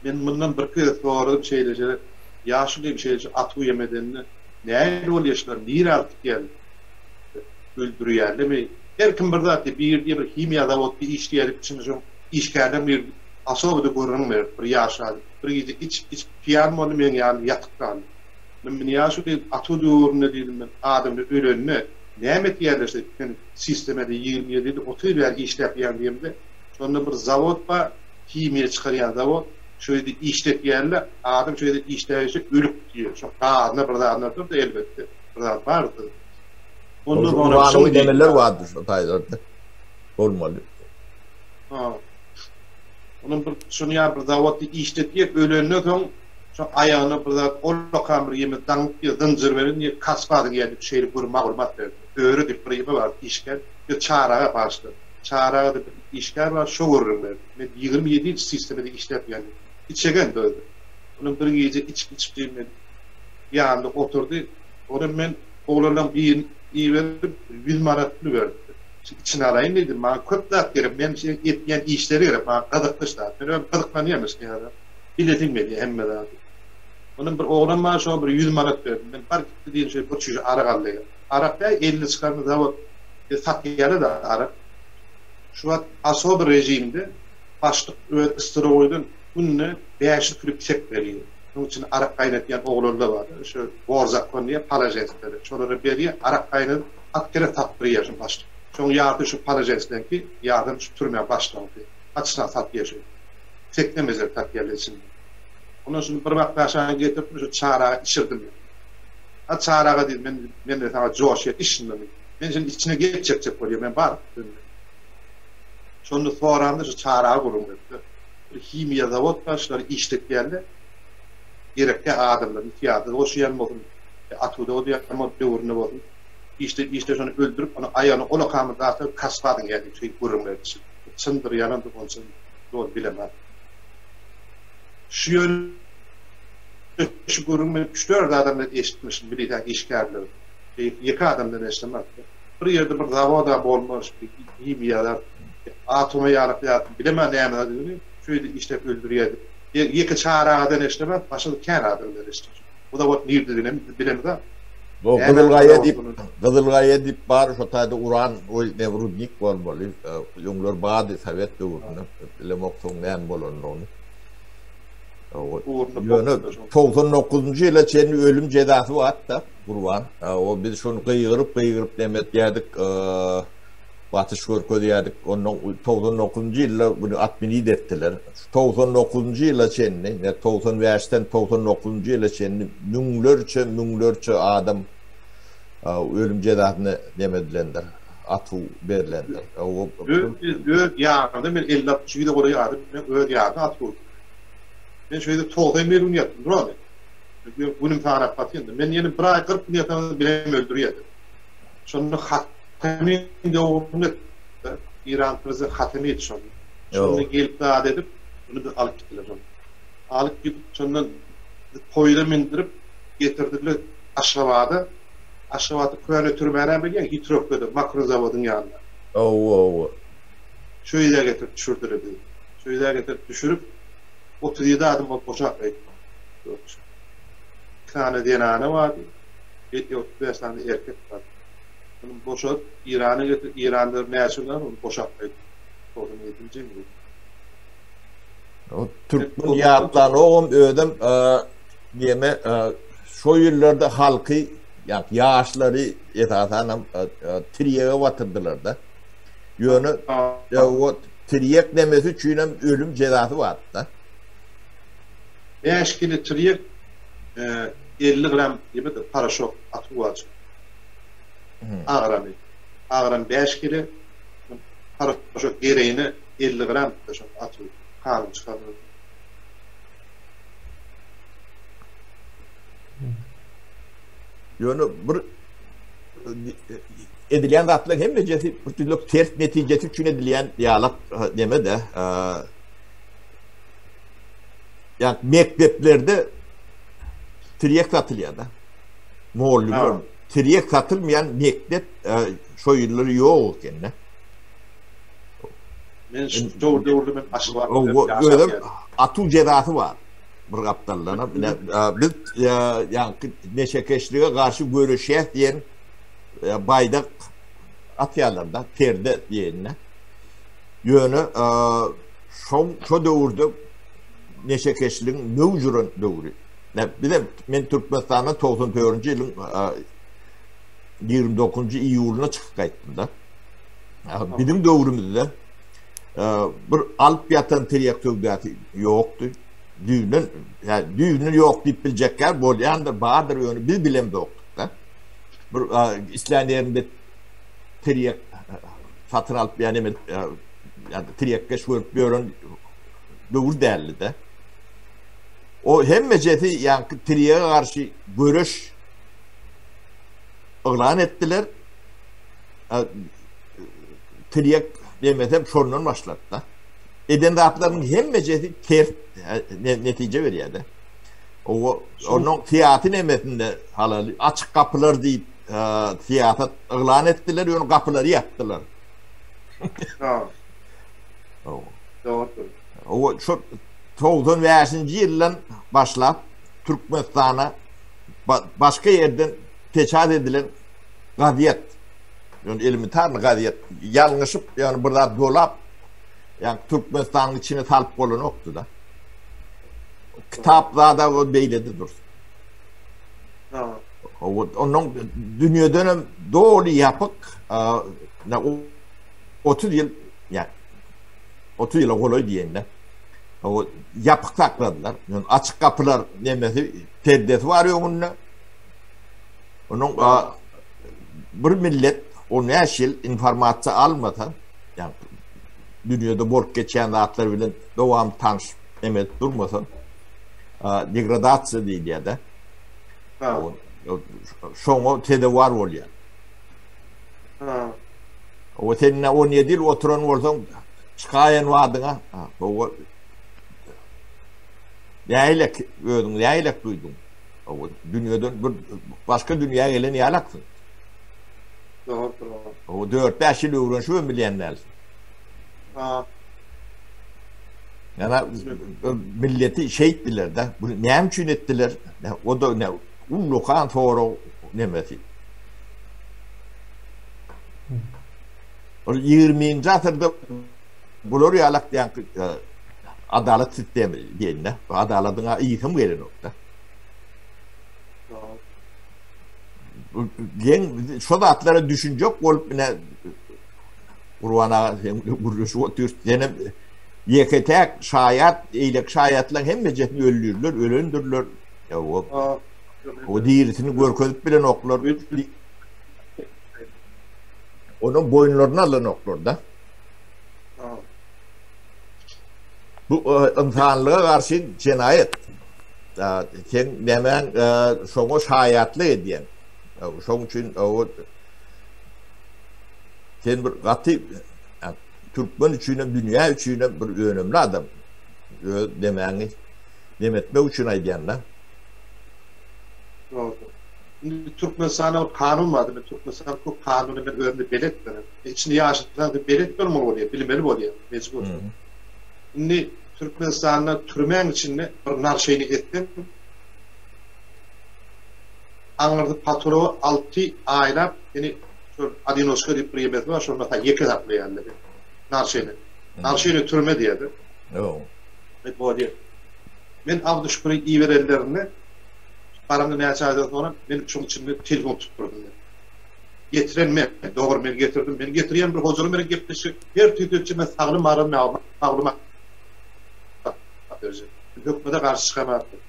Men mundan birki gezek soradym şeýle-şeýle, ýaşuly şeýle-şeýle atuw ýem edende nähili bolýa şular, nirä alyp gitýärler? Öldürýärlermi? Her kim bir zat diýýär. Biri diýýär bir himiýa zawodda işleýär diýip içinde şoň işgärleň biri asobada gürrüň berdi. Bir ýaş adam. Bir gije içip-içip piýan boldy meň ýanymda ýatyp galdy. Men men ýaşuly diýdim atuw döwründe diýdim men adamlar ölende näme etýärler şeýdip sen sistemede 27 ýyl 30 ýyl bäri işläp ýaň diýemde şonda bir zawod bar himiýa çykarýan zawod şo ýerde işletýärler adam şo ýerde işläp ölüp diýýär şo gazyna bir zadyna durdy elbetde. Bir zat bardy. Onda Uranyň nemeler bardy şo taýlarda. Bolmaly. Ha. Onuň bir şuny ýa bir zawodda işletýär, ölenden soň şo aýagyna bir zat ullakan bir ýeme daňyp ýa zynjyr beren ýa kaspa diýýär diýip şeýle bir maglumat berdi. Öre diýip bir ýeme bardy işgär. Ýa Çaraga bagyşlady. Çaragada bir işgär bar, şo gürrüň berdi. Men 27 ýyl sistemada işläp ýörün. Içegen-de özi. Onuň bir gije içip-içip diýip men ýanynda oturdy. Onam men oglanlaň birini iberdim, ýüz manat pul berdi. Şu içini alaýyn diýdim, maňa köp zat gerek, men şu etýän işleri gerek, maňa gyzykly şu zat. Men özüm gyzyklanýan şu ýa-da bilesim gelýär hemme zady. Onam bir oglan bar, şoňa bir ýüz manat berdim. Men bar gitdi diýdim, şeýle bir çüýşe arak al diýdim. Arak däl, elini çykardy zawod satýarlar-da arak. Şu wagt osoby režimde başlyk öz stroýdan günde 500 kilo pisek berýär. Şonuň üçin arak gaýnatýan oglanlar bar. Şu bor zakon diýýär, palaženslere. Şolara berýär, arak gaýnadyp, at gerek satdyrýar şuň başlyk. Şoň ýarysy şu palažensleriňki, ýarysam şu türmäň başlygyňky. Açyşdan satýar şu. Seklemezek satýarlar içinde. Ondan şuny bir bakdaşany getirdim, şu çaraga içirdim. Ha çaraga diýdim, men men saňa joşýar, iç şundan diýdim. Men şuny içine gep çekjek bolýar, men bar. Şonda soramda şu çaraga gürrüň berdi. Bir himiýa zawod bar, şulary işletýärler. Gerekli adamlar, syýasy goşýan bolsun, atuwda bolýan bolsun, döwründe bolsun. Işde, işde şony öldürip, onuň aýagyny ol okamyz zatlar kasba diňýär diýip şeýdip gürrüň berdi. Çyndyr, ýalandyr, onça doly bilemok. Şu ýöne şu gürrüň men üç-dört adamdan eşitmişim, milisiýanyň işgärleri. Ýeke adamdan eşidemok. Bir ýerde bir zawoda bolmaş, bir himiýa zat, atoma ýaly zat, bilemän näme zadygyny, şu ýerde işläp öldürýär diýip. Ýeke çaragadan eşidemok, başga-da kän adamdan eşitdim. Bu zawod nirdediginem biz bilemizok. Bu Gyzylgaýa diýip, Gyzylgaýa diýip bar, şo taýda uran oý ne rudnik bolmaly. Öňler bardy sowet döwründe. Bilemok soň näme bolanyny. Ýöne 99-njy ýyla çenli ölüm jezasy bardy-da, Gurban. O biz şony gygyryp-gygyryp näme etýärdik. Basyş görkezýärdik. Ondan 99-njy ýylda bunu atmenit etdiler. Şu 99-njy ýyla çenli, ýa 95-den 99-njy ýyla çenli müňlerçe, müňlerçe adam ölüm jezasyna neme edilendir, atuw berlendir. Öz ýanymda men elli-altmyş ýüze golaý adam men öz ýanymda atyp goýdum. Men şu ýerde 91 gün ýatdym, durady. Günüm sanap batyryn. Men ýene bir aý 40 gün ýatamda bilenem öldürýärdi. Şonda Hatemi döwründe Iran prezidenti Hatemi şonda. Şonda gelip zat edip, ony biz alyp gitdiler şonda. Alyp gidip şondan poýza mindirip getirdiler Aşgabada. Aşgabatda köne türmäni bilýäň, Hitrowkada, makrozawodyň ýanynda. Hawa, hawa. Şo ýere getirip düşürdiler bizi. Şo ýere getirip düşürip, 37 adam bolup boşap gaýtdyk. Iki sany zenana bardy, 35 sany erkek bardy. Muny boşadyp, Irana getirip, Iranda näçe gün ony boşap gaýtdyk. 97-nji ýyl. O türkmen ýatlanogam özem neme şo ýyllarda halky ýa ýaşlary esasanam tirýege batyrdylar-da. Ýöne o tirýek nemesi üçinem ölüm jezasy bardy-da. 5 kilo tirýek 50 gram ýa-da paraşok atyp barjak. Agramy. Agram 5 kilo paraşok geregine 50 gram şol atyp kanun çykardy. Ýöne bir edilýän zatlaryň hemmejesi bir türlü ters netijesi üçin edilýän ýalak neme-de. Ýa mekdeplerde tirýek satylýar-da. Mugallymlar tirýek satylmaýan mekdep şo ýyllar ýok eken-de. Men şu döwürde men Aşgabatda Özem atuw jezasy bar. Bir gapdaldanam biz ýaňky neşekeşlige garşy göreşýäs diýen baýdak atýarlar-da, perde diýenine. Ýöne şo şo döwürde neşekeşligiň möwj uran döwri. Bizem men Türkmenistandan 94-nji ýylyň 29-njy iýulyna çykyp gaýtdym-da. Biziň döwrümizde bir alyp ýatan tirýek söwdasy ýokdy. Düýbünden, ýa düýbünden ýok diýip biljekler bolýandyr, bardyr, ýöne biz bilemzokdyk-da. Bir islän ýerinde tirýek satyn alyp ýa neme ýa tirýekkeş görüp ýören döwür däldi-de. O hemmejesi ýaňky tirýege garşy göreş yglan etdiler. Tirýek demesem şondan başlady-da. Eden zatlarynyň hemmejesi ters netije berýär-de. O onuň syýasy nemesinde halaly açyk gapylar diýip syýasat yglan etdiler, ýöne gapylary ýapdylar. Ha. Dogry. O şu 95-nji ýyldan başlap Türkmenistana başga ýerden peçat edilen gazet, ýöne elementarny gazet, ýalňyşyp, ýagny bir zat dolap, ýagny Türkmenistanyň içine salyp bolanokdy-da. Kitap zada o beýlede dursun. Ha. Ondan dünýeden hem doly ýapyk, 30 ýyl, ýa 30 ýyla golaý diýende, o ýapyk sakladylar. Ýöne açyk gapylar nemesi, perdesi bar öňünde. Onuň bir millet 15 ýyl informasiýa almasa, ýagny dünýede bolup geçýän zatlar bilen dowamly tanyş emel durmasa, degradasiýa diýilýär-de. Şoňa sezewar bolýar. Ha. O sen 17 ýyl oturan bolsaň, çykaýan wadyňa, o nähili özüň nähili duýduň? O dünýeden bir başga dünýä gelen ýalaksyň. Dogrudyr. O 4-5 ýyl öwrenişip bilýän dälsiň. Ha. Ýa milleti şeýtdiler-de. Bu näme üçin etdiler? O da ne ullakan sorag nemesi. Ol 20-nji asyrda bular ýalak diýen e, adalat sistemi diýende, bu adaladyň ysym gelenok-da. Geň şo zatlara düşünjek bolup ine. Gurban aga sen bilen gürleşip otyrys. Senem ýeke-täk şaýat, eýleki şaýatlaryň hemmejesini öldürdiler, ölendirler. Ýa o dirisini görkezip bilenoklar. Onuň boýunlaryny alanoklar-da. Bu ynsanlyga garşy jenaýat. Sen nämäň şoňa şaýatlyk edýäň. Şoň üçin sen bir gaty türkmen üçin hem dünýä üçin hem bir önemli adam. Öz demäňi demetmek üçin aýdýan-da. Dogry. Indi Türkmenistanda bir kanun bardy. Men Türkmenistan köp kanuny men özümde belet bilen. Içinde ýaşasaň sen belet bolmaly bolýar, bilmeli bolýar, mejbur. Indi Türkmenistanda türmäň içinde bir narşeýni etseň aňyrda patology 6 aýlap seni şol odinoçka diýip bir ýemesi bar, şonda ýeke saklaýarlar. Narşeýni. Narşeýni türme diýýärler. Ýok. Bolýar. Men Abduşküri iberenlerinde Baramda näçe aýdan soňra men şoň içinde telefon tutdurdym men. Getiren men, dogry men getirdim. Men getirýän bir hojalyk bilen gepleşik, her tüýs men saglym aram maglumat berjek. Men hökümete garşy çykamapdym.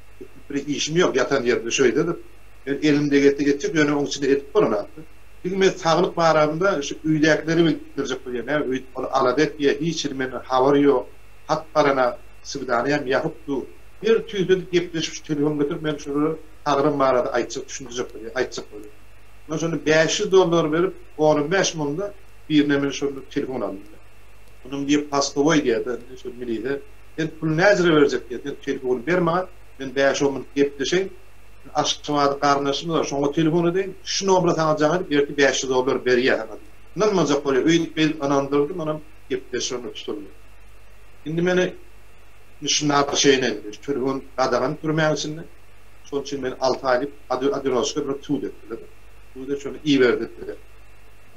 Bir işim ýok, ýatan ýerimde şeýdedir. Men elimde gelse etjek, ýöne oň içinde edip bolanakdy. Diňe men saglyk baramda şu öýdäkileri bildirjek bolýan. Näme öý ol alada etýär, hiç hili menden habar ýok. Hat barana, swidaniýam ýapyp dur. Bir tüýsli gepleşip şu telefon getirip men şolara sagrym barada aýtjak düşündirjek bolýar aýtjak bolýar. Men şonda 500 dollar berip on bäş munda birine men şonda telefon aldym men. Onuň diýip postowoý diýýärdi indi şol milise sen puly näjire berjek diýýär sen telefony ber maňa men bäş-on minut gepleşeýin men Aşgabada garyndaşym bar şoňa telefon edeýin şu nomere saňa jaň edip ertir 500 dollar berýär saňa diýip. Ynanmajak bolýar öýdüp beýdip ynandyrdy manam gepleşip şonda tutuldy. Indi meni Indi şu napaşeýne indi şu telefon gadagan türmäň içinde. Şonuň üçin meni 6 aýlyk odinoçka bir sud etdiler. Sud edip şony iberdiler.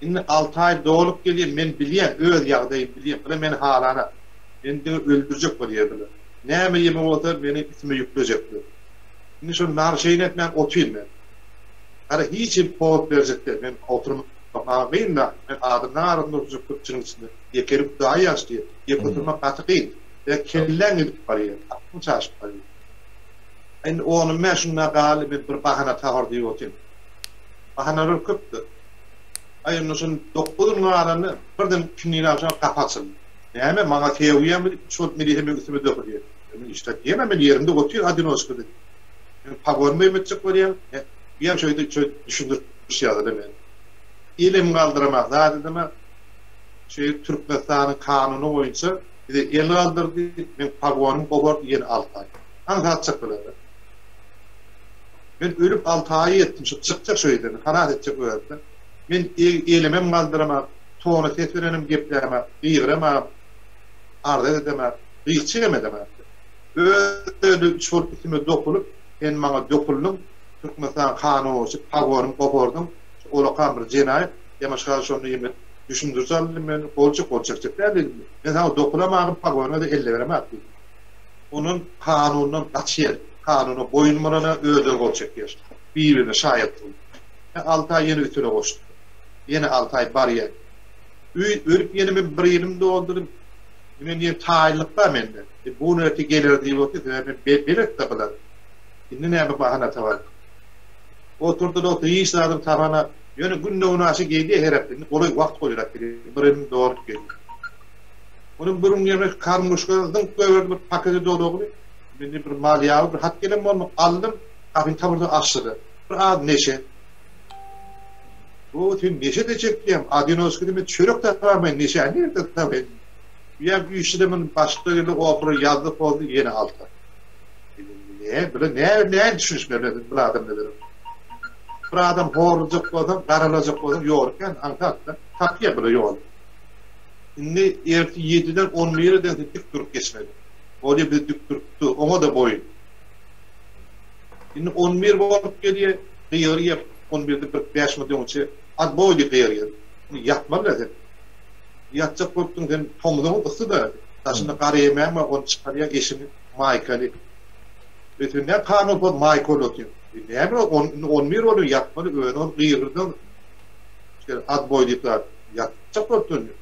Indi 6 aý dolup gelýär, men bilýän, öz ýagdaýymy bilýän. Bular meni halana. Meni diňe öldürjek bolýardylar. Näme ýeme bolsa meni üstüme ýüklejekler. Indi şony narušenýe etmän otyryn men. Gara hiç hem powod berjek däl. Men oturmak maňa kyn da. Men adamlaryň arasynda oturjak köpçüligiň içinde. Ýekelik Hudaý ýagşy diýýär. Ýeke oturmak gaty kyn. Ýa kelläň gidip barýar, aklyň çaşyp barýar. Indi onum men şunda galdy, men bir bahana tapar diýip otyryn. Bahanalar köpdür. Aý onda şol 9 gün galanda birden ikindini agşam gapy açyldy. Näme, maňa sögýäňmi diýip, şol milise meň üstüme dökülýär. Men işläp diýemem, men ýerimde otyryn odinoçkada diýip. Men pogonymy emetjek bolýan. Diýýän şeýdip şeýdip düşündiriş ýazdy men. Elim galdyramak, zat edemek. Şeýdip Türkmenistanyň kanuny boýunça Bize el galdyrdy, meň pagonym gopardy ýene alty aý. Aňsat çykdylar. Men ölüp alty aýa ýetdim, şu çykjak şu ýerden, halas etjek özümden. Men elimem galdyramok, tona ses bilenem geplämok, gygyramok, arza edemok, gyýçygam edemok. Öz-özüne üç bolup üstüme dokulyp, sen maňa dokuldyň, Türkmenistan kanuny pagonym gopardyň, şu olakan bir jenaýat, ýamaşga şonda ýene düşündiriş aldym men, gol çek, gol çekjek däl diýdim. Men saňa dokulamagyn, pogonyňa-da elle beremok diýdim. Ondan kanundan gaçýar. Kanuna boýun bolana özleri gol çekýär. Bir-birine şaýat bolup. Alty aý ýene üstüne goşdy. Ýene alty aý barýar. Öý ölüp ýene men bir ýylym doldurdym. Men diýen taýynlyk bar mende. E, bu gün ertir geler diýip otyr, sebäbi men belet-de bular. Indi näme bahana tapar. Oturdy-da otyr, hiç zadyny tapanak. Ýöne günde-günaşa gelýär her hepde. Indi golaý wagt goýulap gelýär. Bir ýylym dolup gelýär. Onuň bir gün ýerine karmuşka zyňk goýberdi bir paketi dolagyny. Mende bir mal ýaly bir hat gelen boldy. Aldym, gapyny tabyrda açdy-da. Bir az neşe. O sen neşe-de çekýäň. Odinoçkada men çörek taparmaýyn, neşäni nirden tapaýyn? Ýa güýçli-de muny başga ýerde opera ýazdy, pozdy, ýene alta. Ne, bile ne, ne düşünişmeli bir adam bilen. Bir adam horlajak bolsaň, garalajak bolsaň ýoly kän, aňsat-da. Tapýar bile ýoly. Indi ertir ýediden on bire deňse dik durup geçmeli. Bolýa biz dik durup dur, oňa-da boýun. Indi on bir bolup gelýär, gygyrýar, on birde bir bäş minut öňçe otboý diýip gygyrýar. Indi ýatmaly-da sen. Ýatjak bolupdyň sen, tomzugyň yssy-da, daşynda gar ýemäň bar, ony çykarýaň eşigiňi maýkaly. E sen näme kanun bolup maýka bolup otyň? E näme ol, indi on bir bolýar, ýatmaly, özüňem gygyrdyň. Şeýle otboý diýip zat, ýatjak bolupdyň indi.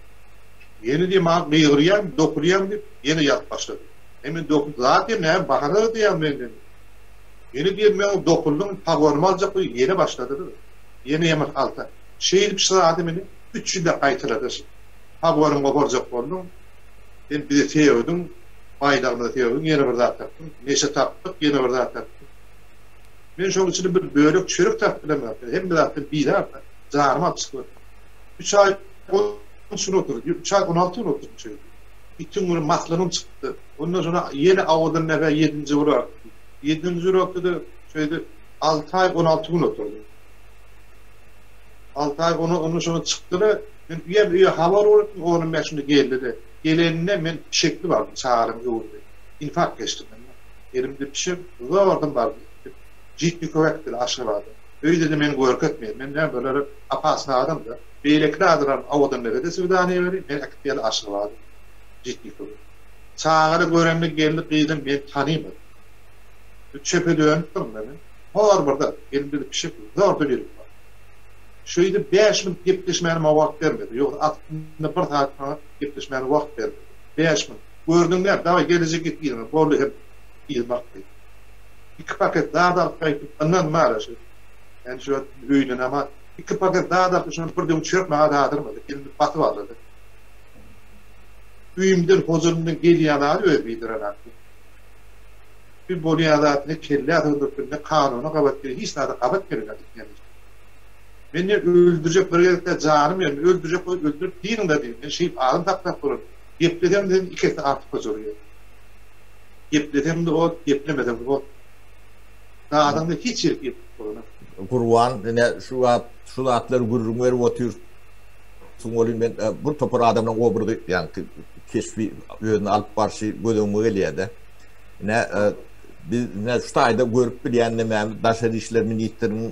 Ýene diýýär, maňa gygyrýaň, dokulýaň diýip, ýene ýazyp başlady. E men dokul zat diýýär, näme bahana diýýäň menden. Ýene diýýär, men dokuldyň, pagonymy aljak diýip, ýene başlady-da. Ýene ýaman alta. Şeýdip şu zady meni üç ýylda gaýtalady. Pagonymy goparjak bolduň. Sen bize sögdüň, baýdagymyza sögdüň, ýene bir zat tapdyň. Neşe tapdyk, ýene bir zat tapdyk. Men şoň içinde bir bölek çörek tapyp bilemok. Hemme zatdan bizar-da. Janymy alyp çykyp. Üç aý on üç gün oturdy. Üç aý 16 gün oturdy şeýdip. Itiň güni maslanym çykdy. Ondan soňra ýene Awadan näme ýedinji bir Ýedinji urokda-da şeýdip alty aý 16 gün oturdy. Alty aý ona ondan soňra çykdy-da, men üýem öýe habar ugrattym, oglum bäşinde geldi-de. Geleninde men pişekli bardym çagalaryň öňünde. Infarkt geçdim men. Elimde pişek, zordan bardym. Žitnikowa äkitdiler Aşgabada. Öýde-de meni görkezmeýär. Men näme bulara opasny adam-da. Beýleki adamlaram owadan nerede swidaniýa berýär, meni äkitýärler Aşgabada. Žitnikowa. Çagalar görende geldi gyzym meni tanymady. Çöpe dönüpdirin-de men. Hor bir zat, elimde-de pişek zordan ýörüp bardy. Şeýdip bäş minut gepleşmäne maňa wagt bermedi. Ýogsa aslynda bir sagat maňa gepleşmäne wagt bermedi. Bäş minut. Gördüň näme, dawaý gelneje git yzyňa, boldy hem yzyma akdy. Iki paket zat alyp gaýtdyp, ynanma ara şeýdip. Ýani şu wagt öýlenema, iki paket zat alyp şonam bir döwüm çörek maňa dadyrmady. Elimi basyp aldy. Öýümden, hojalygymdan gelýän zady özi bildirenakdy. Bir bolýan zat ne kellä sygdyryp ne kanuna gabat gelýär, hiç zada gabat gelenok etýän işi. Men ne öldürjek bir gezekde janym ýa öldürjek bolup öldürip diýiň-de diýdim. Men şeýdip adam saklap bolan. Geplesem sen iki esse artyk hojalyk. Geplesem-de ot, geplemesem-de ot. Zadyňda hiç ýeri gepip bolanok. Gurban ine şu wagt şu zatlary gürrüň berip otyrsyň welin men bir topar adamlaryň obrazy ýaňky keşbi özüni alyp barşy göz öňüme gelýärde. Ine biz ine şu taýda görüp bilýän nemämiz daşary işler ministriniň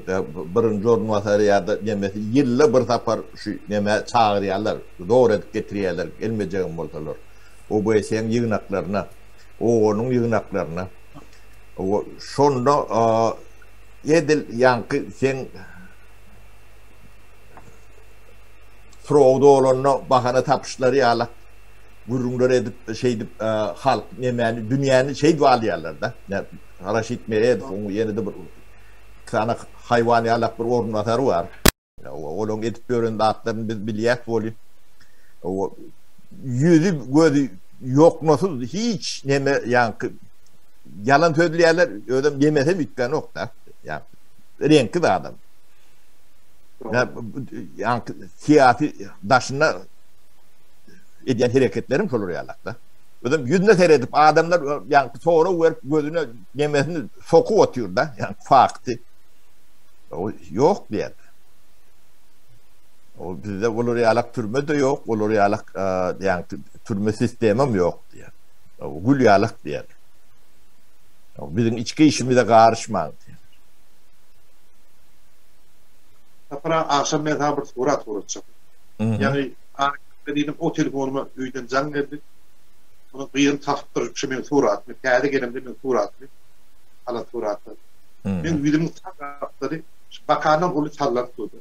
birinji orunbasary ýa-da nemesi ýylda bir sapar şu nemä çagyrýarlar zor edip getirýärler gelmejegem bolsalar OBSE-niň ýygnaklaryna OON-yň ýygnaklaryna. Şonda edil ýaňky seň srogy dolanda bahana tapyşlary ýaly gürrüňler edip şeýdip halk nemäni dünýäni şeýdip alýarlar-da. Raşid Meredowyň ýene-de bir iki sany haýwan ýalak bir orunbasary bar. Olaryň edip ýören zatlaryny biz bilýäs weli. Ýüzi gözi ýoknasyz hiç neme ýaňky ýalan sözleýärler, özem ýemesem üýtgänok-da. Ýaňky reňkiz adam. Ýaňky syýasy daşynda edýän hereketleriň şolar ýalak-da. Özem ýüzüne seredip adamlar ýaňky sorag berip gözüne nemesini sokup otyr-da, ýaňky fakty. O ýok diýýär. O bizde olar ýalak türme-de ýok, olar ýalak ýaňky türme sistemam ýok diýýär. O gül ýalak diýýär. Biziň içki işimize garyşmaň diýýär. Sapar aga agşam men saňa bir surat ugratjak. Ýaňy arakesme diýdim, o telefonyma öýden jaň geldi. Onuň gyzym tapypdyr şu meň suratymy, täze gelemde meň suratymy, alan suratlary. Meň ýüzümiň sag gapdaly şu bakandan uly sallanyp durdy.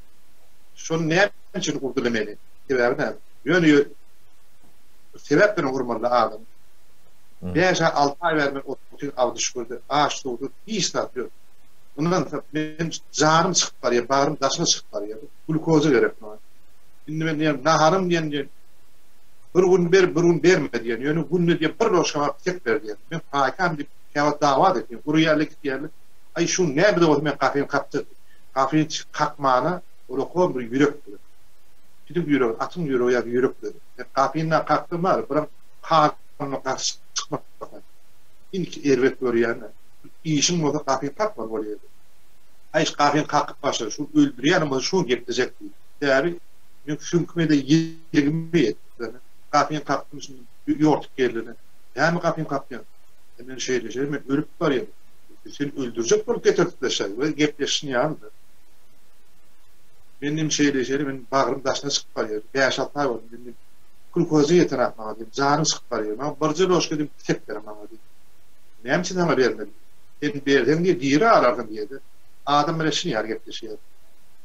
Şony näme üçin urdyla meni? Sebäbi näme? Ýöne ýö bir sebäp bilen urmalyda adamy. Bäş aý, alty aý bäri men otyryn Abdyşükürde, aç-suwsuz, hiç zat ýok. Ynansa, men janym çykyp barýar, bagrym daşyna çykyp barýar. Glýukoza gerek maňa. Indi men diýýän, naharym diýen diýen, bir gün ber, bir gün berme diýen. Ýöne günde diýen bir ložka maňa pisek ber diýen. Men paýkam diýip, Käwagt dawa-da etýän, urýarlar, gitýärler. Aý, şu näme-de bolsa men gapyny kakjak diýip. Gapyny kakmana ulakam bir ýürek gerek. Piliň ýüregi, atyň ýüregi ýaly ýürek gerek. Sen gapyny kakdyň bary, birem kanuna garşy çykmak sen. Iň erbet görýäni, işiň bolsa gapyny kakmaly bolýar. Aý, şu gapyny kakyp başlady, şu öldürýänem bolsa şuny geplejek diýip. Sebäbi meň süňküme-de ýiligime ýetdi. Gapyny kakdym, şindi ýortup geldi. Näme gapyny kakýaň? E men şeýle şeýle men ölüp barýan. Seni öldürjek bolup getiripler şeý we gepleşişin ýalydy. Men diýdim şeýle şeýle men bagrym daşyna çykyp barýar. Bäş-alty aý boldy men diýdim. Glukoza ýetenok maňa diýdim. Janym çykyp barýar. Maňa birje ložka diýdim pisek beriň maňa diýdim. Näme üçin saňa bermeli? Sen berseň diýdi diri galarsyň diýdi. Adam bilen şuny ýaly gepleşýär.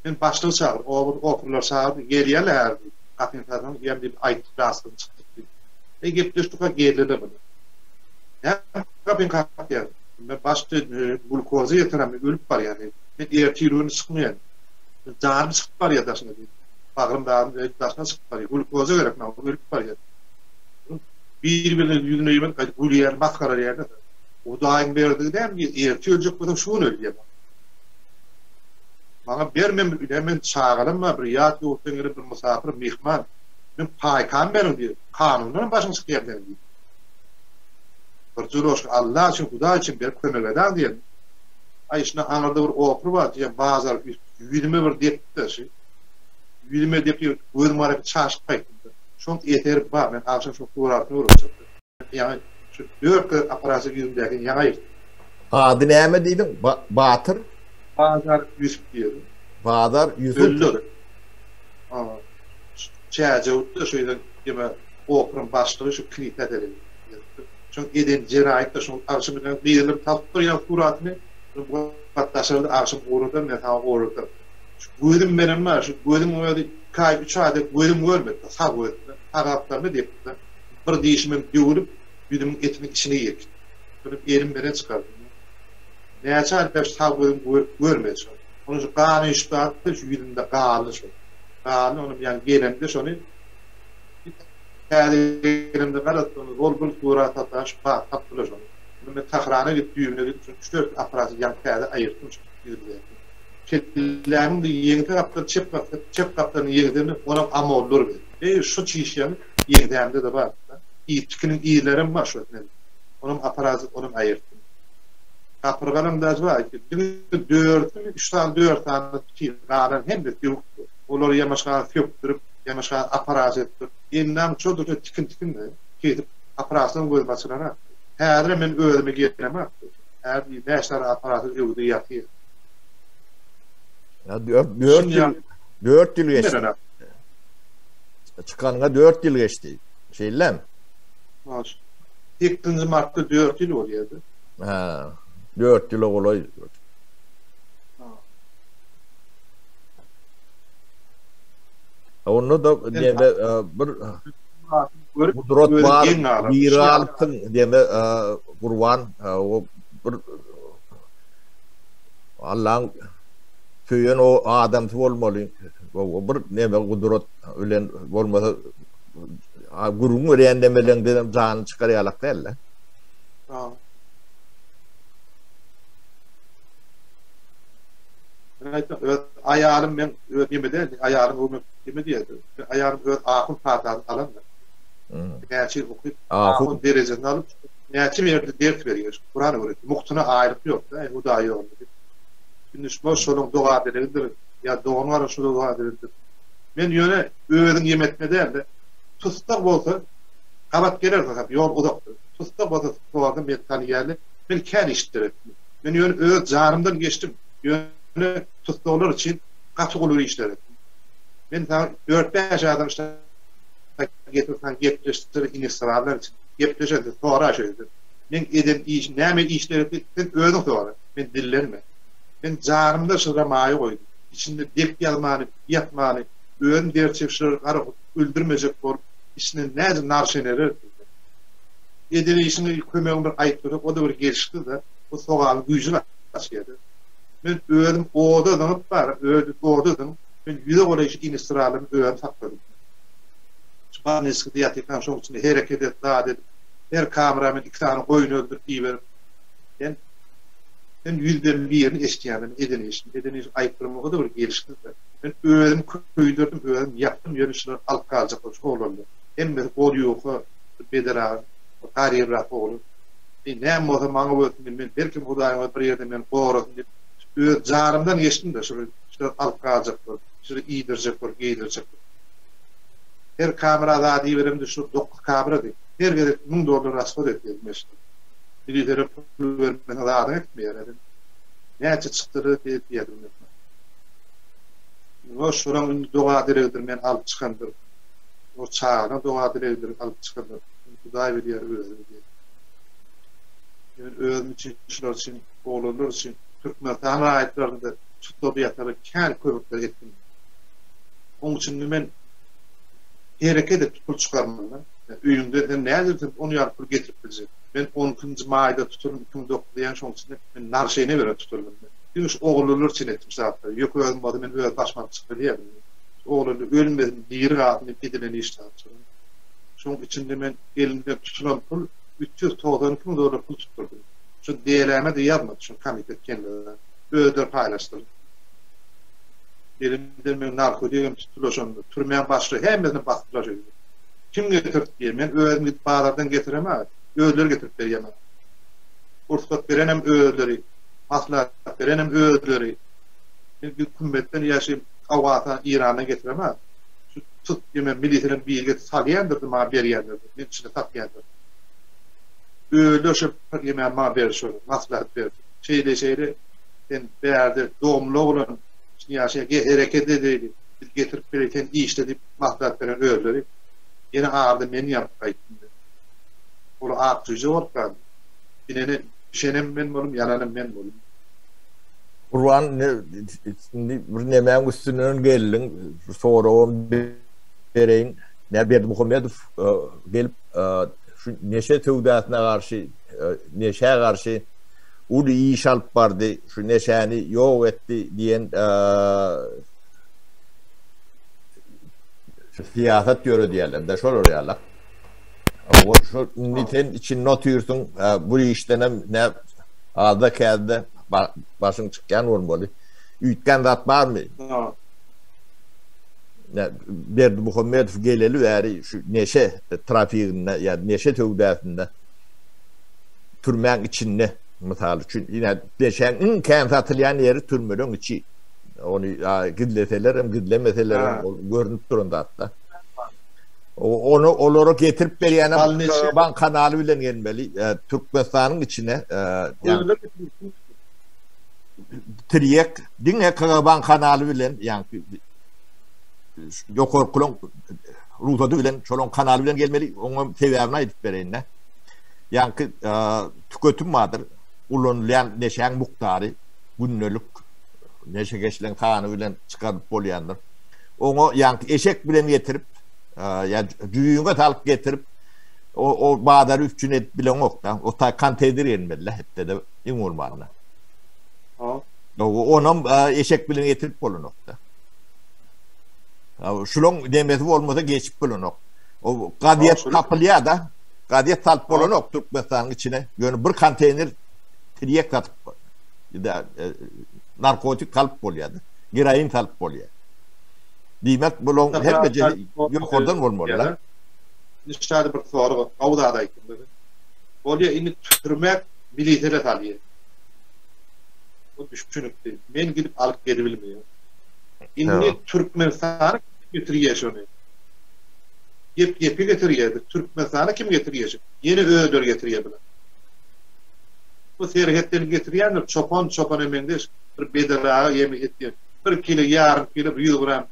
Men başlygy çagyr, oba operleri çagyrdy, gelýärler häzir diýdi. Gapyny kaksaň ýem diýip aýtdyk rasdygyny çykdyk diýip. Eý gepleşdik-ä geldiler bular. Näme gapyny kakýaň? Men başda glukoza ýeterem men ölüp barýan diýip. Men ertir güni çykmaýan. Janym çykyp barýar daşyna diýip. Bagrym dagym daşyna çykyp barýar. Glukoza gerek maňa ölüp barýan. Bir-birine ýüzüne ýüzüne gaýdyp gülýär, masgaralaýarlar. Hudaýyň berdigi däl, ertir öljek bolsaň şu gün öl diýýär maňa. Maňa berme, ine men çagalarym bar, bir ýat ýurtdan gelen bir mysapyr, myhman. Men paýkamy beriň diýýär. Kanundanam başyň çykýar seniň diýýär. Bir jüroşka Alla üçin, Hudaý üçin berip kömek edäň diýen. Aý, şunda aňyrda bir opry bar diýýär, bazar ýüzüme bir depdi-de şi. Ýüzüme depip, gözüm garaýyp çaşyp gaýtdym-da. Şoň eseri bar, men agşam şoň suratyny görkezjek. Ýaňy şu dört gezek operasiýa ýüzümdäkini ýaňy aýyrtdym. Ady näme diýdiň? Batyr? Bazar Ýusup diýýär. Bazar Ýusup? Öldi. Ha. Çäjewütde şu ýerde ýene opryň başlygy şu kinisä seredi. Şoň eden jenaýat-da şoň agşam bilen gyzylyp tapyp durýan suratyny bu daşarda agşam ugradan men saňa ugradaryn. Şu gözüm menem bar, şu gözüň özi iki aý, üç aýda gözüm görmedi, sag gözüm. Sag gapdalyna depdi. Bir dişimem döwülip, ýüzümiň etiniň içine girip gitdi. Şony elim bilen çykardym. Näçe aýda şu sag gözüm görmedi şony. Onuň şu gan üýşüp zady şu ýüzümde galdy şol. Galdy, onuň ýaňy gelemde şony täze gelemde garaz ony ol-bul surat sataşyp tapdylar şony. Ony men Tahrana gidip düýbüne gidip şony üç-dört operasiýa ýaňy täze aýyrtdym şu ýüzümdäki. Kellämiň ýeňse gapdaly çep gapdal, çep gapdalynyň ýeňsesinde onam amollar bilen. Eý şu çişýäň ýeňsämde-de bar. Tikiniň yzlaram bar şo meniň. Onam aparazyk onam aýyrtdym. Gapyrgalam daž bar. Diňe dördümi üç sany dört sany tikin galan hemmesi döwükdi. Olary ýamaşgana sökdürip, ýamaşgana aparazy etdirip, endam şo-da tikin tikin-de kesip aparasydan gözüm açylanok. Häzirem men özüme gelemok. Häzir bäş sany aparaty öwde ýatyr. Ya 4 4 ýyl 4 ýyl geçdi. Çykanyňa 4 ýyl geçdi. Şeýlemi? Maş. 8-nji martda 4 ýyl bolýardy. Ha, 4 ýyla golaý. Onda da neme bir gudrat bar, biri alypsyň deme Gurban o bir Allaň söýen o adamsy bolmaly. O bir neme gudrat bilen bolmasa gürrüň berýän nemeleňden janyny çykar ýalak däl-de. Men aýtdym, öz aýalym men öz neme däl, aýalym öwmek neme diýerdi. Aýalym öz ahun patasyny alandyr. Näçe ýyl okyp, ahun derejesini alyp, näçe ýerde ders berýär, Kuran öwretdi. Mugtuna aýlyk ýok-da, Hudaý ýolunda diýip. Indi şular şolaň doga-dilegidir, ýa dogan-garyndaş doga-dilegidir. Men ýöne özüň ýem etme däl-de, tussag bolsa, gabat gelersiň, hap, ýol uzakdyr. Tussag bolsa, sorasam meni tanaýarlar. Men kän işler etdim. Men ýöne öz janymdan geçdim. Ýöne tussaglar üçin gaty uly işler etdim. Men saňa dört-bäş adam şta getirip saňa gepleşdir inistrallar üçin. Gepleşersiň, sora şu ýerde. Meň eden işim, näme işler etdim, sen özüň sora. Men dillenme. Men janymda şygra maýa goýdum. Içinde dep ýazmany, ýatmany, özüm der çekip şylary gara öldürmejek bolup, içinden näce narşeneler etdim men. Eden işiňi kömegiň bir aýyplasak o-da bir gelşiksiz-de, bu sogabyň güýji gaçýar-da. Men özüm oda zyňyp bar, özi oda zyňyp, men ýüze golaý şu inistralamy özüm sakladym. Şu bolniçkada ýatyrkam şoň içinde hereket edip, zat edip, her kamera men iki sany goýun öldürip iberip, sen sen ýüzden birini eşidýän men eden işimi, eden işimi aýyplamak o-da bir gelşiksiz-de. Men özüm köýdürdim, özüm ýakdym, ýöne şular alyp galjak bolup şu oglanlar. Hemmesi gol ýuka, Bedar aga, garybrak oglan. Eý, näme bolsa maňa bolsun diýip, men belkem Hudaýyň özi bir ýerde meni gorasyn diýip, öz janymdan geçdim-de, şuly şular alyp galjak bolup, şuly iýdirjek bolup, geýdirjek bolup. Her kamera zat iberemde şu dokuz kamerady, her gezek müň dollar rashod etýärdim men şular. Milisionere pul bermeseň zadyňy etmeýär sen. Näçe çykdylar diýýärdim men. O şolaň indi doga-dilegidir meni alyp çykandyr. O çagalaň doga-dilegidir alyp çykandyr. Hudaý bilýär, özi bilýär. Men özüm üçin, şular üçin, oglanlar üçin Türkmenistan raýatlarynda tussagda ýatanlara kän kömekler etdim. Oň üçin men. Hereket edip pul çykarmaly. Öýüňde sen nädip sen on ýaly pul getirip biljek. Men on ikinji maýda tutuldym 2009 diýen şoň içinde men narşeýne göre tutuldym men. Diňe şu ogullylar üçin etdim şu zatlary. Ýöke özüm bolsa men öz başym alyp çykyp bilýärdim. Şu ogully ölmesin diri galsyn diýip edilen iş zatlar. Şoň içinde men elimden tutulan pul 392 müň dollar pul tutdurdym. Şu DLM-de ýazmady şu komitet kendileri. Özleri paýlaşdylar. Elimden meň narkotigem tutdular şonda. Türmäň başlygy hemmesini basdylar şeýdip. Kim getirdi diýýär. Men özüm gidip bazardan getiremä. Özleri getirip berýär maňa. Rugsat berenem özleri, maslahat berenem özleri. Men gidip kümmetden ýa şu Owganystan, Irandan getiremä. Şu tut ýeme miliseleň biri getirip salýandyrdy maňa berýändirdi. Men içinde satýandyryn. Özleri şo ýemäni maňa berdi şol maslahat berdi. Şeýle-şeýle sen bärde dogumly oglan Ýaşa gel hereket edeýli, biz getirip bereýin sen işle diýip maslahat beren özleri. Ýene ardy men ýazyp gaýtdym men. Ol ak jüýje bolup galdy. Binene bişenem men boldum, ýananam men boldum. Gurban indi bir nemäň üstünden geldiň, soragam bereýin. Nä Berdimuhamedow gelip şu neşe söwdasyna garşy, neşä garşy uly iş alyp bardy, şu neşäni ýok etdi diýen syýasat ýöredýärler-de şolar ýaly. Şol indi sen içinde otyrsyň, bu işdenem ne azda-käzde başyň çykýan bolmaly. Üýtgän zat barmy? Berdimuhamedow geleli bäri şu neşe trafiginde ýa neşe söwdasynda türmäň içinde mysal üçin ine neşäň iň kän satylýan ýeri türmeleň içi. Ony gizleseler hem gizlemeseler hem ol görnüp duran zatda. Ony olara getirip berýän hem bank kanaly bilen gelmeli. Türkmenistanyň içine tirýek diňe KGB-nyň kanaly bilen ýaňky ýokarkylaň rugsady bilen şolaň kanaly bilen gelmeli. Oňam sebäbini aýdyp bereýin-de. Ýaňky tüketim bardyr. Ulanylýan neşäň mukdary gündelik neşekeşleň sany bilen çykaryp bolýandyr. Oňa ýaňky eşek bilen getirip, ýa jüýüňe salyp getirip, o o bazary üpjün edip bileňok-da. O taý konteýner gelmeli-de hepdede iň bolmanda. Onam eşek bilen getirip bolanok-da. Şulaň demesi bolmasa geçip bolanok. O gazet tapylýar-da. Gazet salyp bolanok Türkmenistanyň içine. Ýöne bir konteýner tirýek satyp narkotik salyp bolýar-da. Geroin salyp bolýar. Diýmek, bulaň hemmejesi ýokardan bolmaly-da. Nişady bir sorag, gowy zat aýtdyň. Bolýa indi türmä milisele salýar. O düşünikli. Men gidip alyp gelibilmeýän. Indi Türkmenistana kim getirýär şony? Gep gepi getirýär. Türkmenistana kim getirýär? Ýene özleri getirýär bular. Bu serhetden getirýändir çopan çopana meňzeş bir Bedel aga ýemi etýän. Bir kilo ýarym kilo bir 100 gram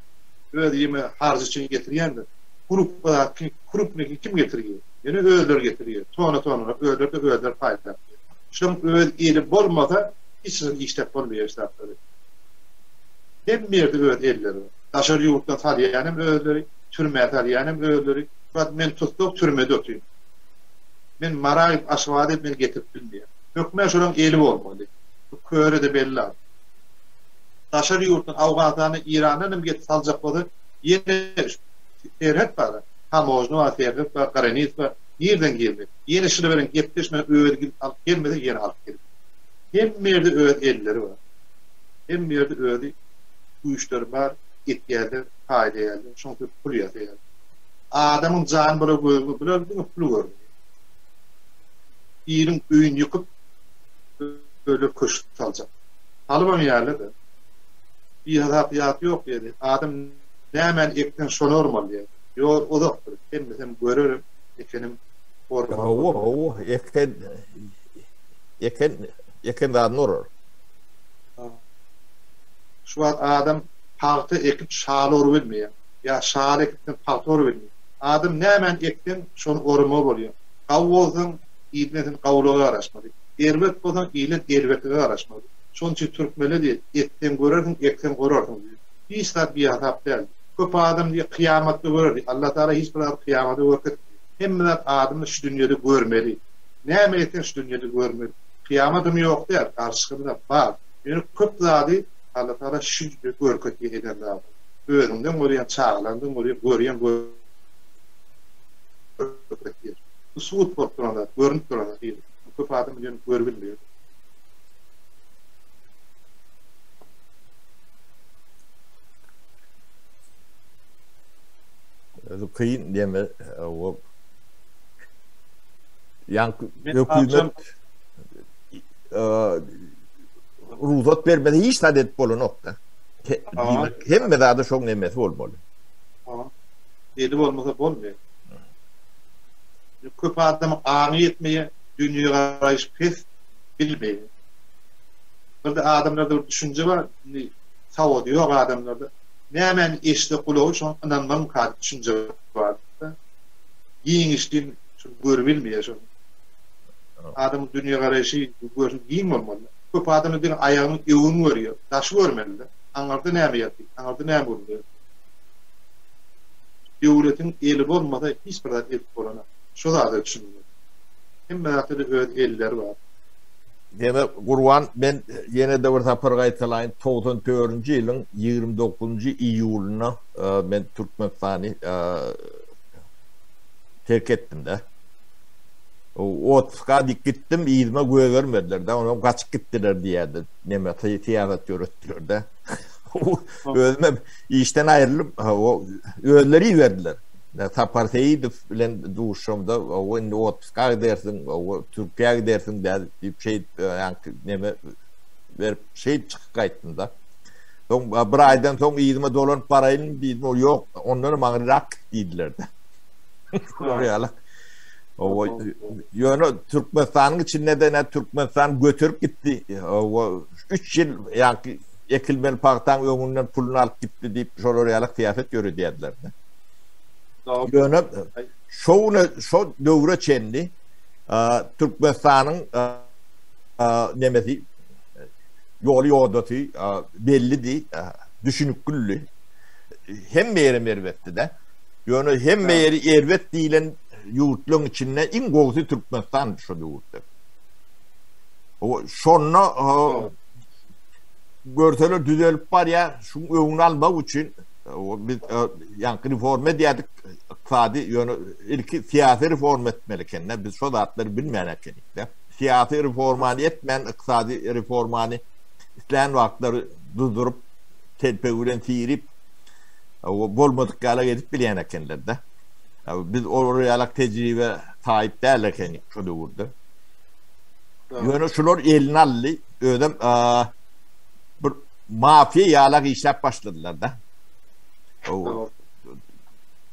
öz ýemi harjy üçin getirýändir. Krupka zat kim krupniki kim getirýär? Ýene özleri getirýär. Tona tona özleri de özleri paýlap. Şoň öz eli bolmasa hiç haçan işläp bolmaýar şu zatlary. Hemme ýerde öz elleri bar. Daşary ýurtdan salýan hem özleri, türmä salýan hem özleri. Şu wagt men tussag türmede otyryn. Men Mara gidip Aşgabada gidip meni getirip bilmeýär. Hökmän şolaň eli bolmaly. Bu köre-de belli zat. Daşary ýurtdan Awganystandan, Irandan hem getirip saljak bolsa ýene serhet bar. Tamožna bar, serhet bar, granis bar. Nirden girmek? Ýene şular bilen gepleşmän özi gidip alyp gelmese ýene alyp gelip. Hemme ýerde öz elleri bar. Hemme ýerde özi güýçleri bar, etýärler, paýlaýarlar, şoň üçin pul ýasaýarlar. Adamyň jany bular gözüne bular diňe pul görünýär. Iliň öýüni ýykyp özleri köşk saljak. Salybam ýärler-de. Bihasap ýat ýok ýeri. Adam nämäni ekseň şony ormaly diýýär. Ýol uzakdyr. Hemmesem görerim, ekenim ormaly. Hawa, hawa, eken eken eken zadyny orar. Şu wagt adam pagta ekip şaly orubilmeýär. Ýa şaly ekip sen pagta orubilmeýär. Adam nämäni ekseň şony ormaly bolýar. Gawy bolsaň ilden sen gawulyga garaşmaly. Erbet bolsaň ilden erbetlige garaşmaly. Şonuň üçin türkmenler diýýär, etseň görersiň, ekseň orarsyň diýýär. Hiç zat bihasap däl. Köp adam diýýär kyýamatda görer diýýär. Allatagala hiç bir zady kyýamada görkezmeýär. Hemme zat adamda şu dünýede görmeli. Näme etseň şu dünýede görmeli. Kyýamadam ýok däl, garşygynda bar. Ýöne köp zady Allatagala şu dünýede görkezýär eden zadyny. Özüňden görýäň, çagalaňdan görýäň, görýäň görkezýär. Bu subut bolup duran zat, görnüp duran zat. Köp adam ýöne görübilmeýär. Özi kyn deme o ýaňky hökümet rugsat bermese hiç zat edip bolanok-da. Diýmek hemme zada şoň nemesi bolmaly. Eli bolmasa bolmaýar. Köp adamyň aňy ýetmeýär, dünýegaraýşy pes, bilmeýär. Birde adamlarda bir düşünje bar, indi sowady ýok adamlarda. Nämäni eşitse gulagy şoňa ynanmalymyka diýip düşünje bar-da. Giňişligiň şony görübilmeýär şony. Adamyň dünýegaraýşy, görşi giň bolmaly. Köp adamlar diňe aýagynyň öňüni görýär, daşy görmeli-de. Aňyrda näme ýatyr, aňyrda näme görünýär. Döwletiň eli bolmasa hiç bir zat edip bolanok. Şo zada düşünmeli. Hemme zatda-da öz elleri bar. Demek, Gurban, men ýene-de bir sapar gaýtalaýyn, 94-nji ýylyň 29-njy iýulynda men Türkmenistany terk etdim-de. Otpuska diýip gitdim, yzyma goýbermediler-de, onam gaçyp gitdiler diýýärdi, neme, syýasat ýöretdiler-de. Özümem işden aýrylyp, özleri iberdiler. Sapar Seýidow bilen duşamda, o indi otpuska gidersiň, o Türkiýä gidersiň däl diýip şeýdip, ýaňky neme berip, şeýdip çykyp gaýtdym-da. Soň bir aýdan soň yzyma dolanyp baraýyn diýdim, ol ýok, ondanam aňryrak git diýdiler-de. Şolar ýaly. Owa, ýöne Türkmenistanyň içinde-de ne Türkmenistan göterip gitdi. Owa, 3 ýyl ýaňky ekilmeli pagtaň öňünden puluny alyp gitdi diýip, şolar ýaly syýasat ýöredýärdiler-de. Ýöne şo güne, şo döwre çenli Türkmenistanyň nemesi, ýoly-ýodasy bellidi, düşüniklidi. Hemme ýerem erbetdi-de. Ýöne hemme ýeri erbet diýlen ýurtlaryň içinde iň gowusy Türkmenistandy şo döwürde. Şonda görseler düzelip barýar, şuň öňüni almak üçin biz ýaňky reforma edýärdik, ykdysady, ýöne ilki syýasy reforma etmeli ekende, biz şo zatlary bilmän ekenik-de. Syýasy reformany etmän, ykdysady reformany islän wagtlary duzduryp, telpegi bilen tirip, bolmadyk ýalak edip bilýän ekenler-de. Biz olar ýalak tejribe saýyp däl ekenik şo döwürde. Ýöne şular eline aldy, özem bir mafiýa ýalak işläp başladylar-da.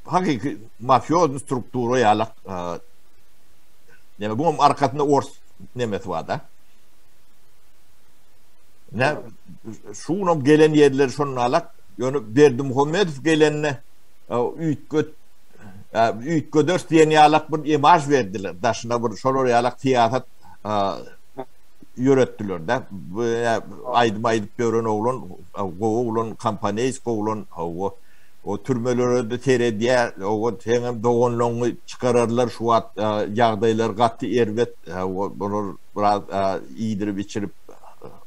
Hakyky mafiozny struktura ýalak. Ýa buňam arkasynda ors nemesi bar-da. Ne şunam gelen ýerleri şonalak. Ýöne Berdimuhamedow gelende üýtget üýtgederis diýen ýalak bir imaž berdiler. Daşyna bir şolar ýalak syýasat ýöretdiler-de. Aýdym aýdyp ýören oglan, gowy oglan, komponeýsk oglan, hawa. O türmelere-de seredýär, hawa, seňem doganlaryňy çykararlar şu wagt ýagdaýlar gaty erbet, hawa, bular biraz iýdirip-içirip,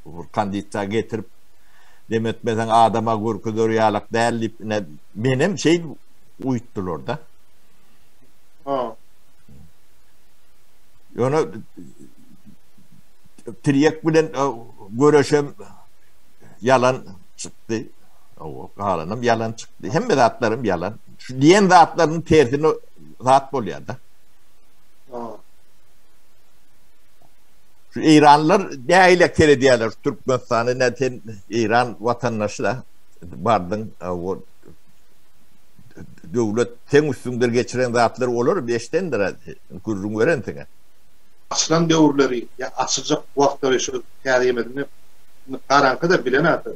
bir kondisiýa getirip, dem etmeseň adama görkezer ýalak däl diýip, ine, menem şeýdip uýutdylar-da. Ha. Ýöne tirýek bilen göreşem ýalan çykdy. Hawa, galanam ýalan çykdy. Hemme zatlarym ýalan. Şu diýen zatlarynyň tersine zat bolýar-da. Ha. Şu Eýranlylar nähili seredýärler şu Türkmenistana ne sen Eýran watandaşy da bardyň o döwlet seň üstüňden geçiren zatlar olar eşdendir gürrüň berensiň. Açylan döwürleri ýa açyljak wagtlary şu täze ýemesinde garaňky-da bilen ata.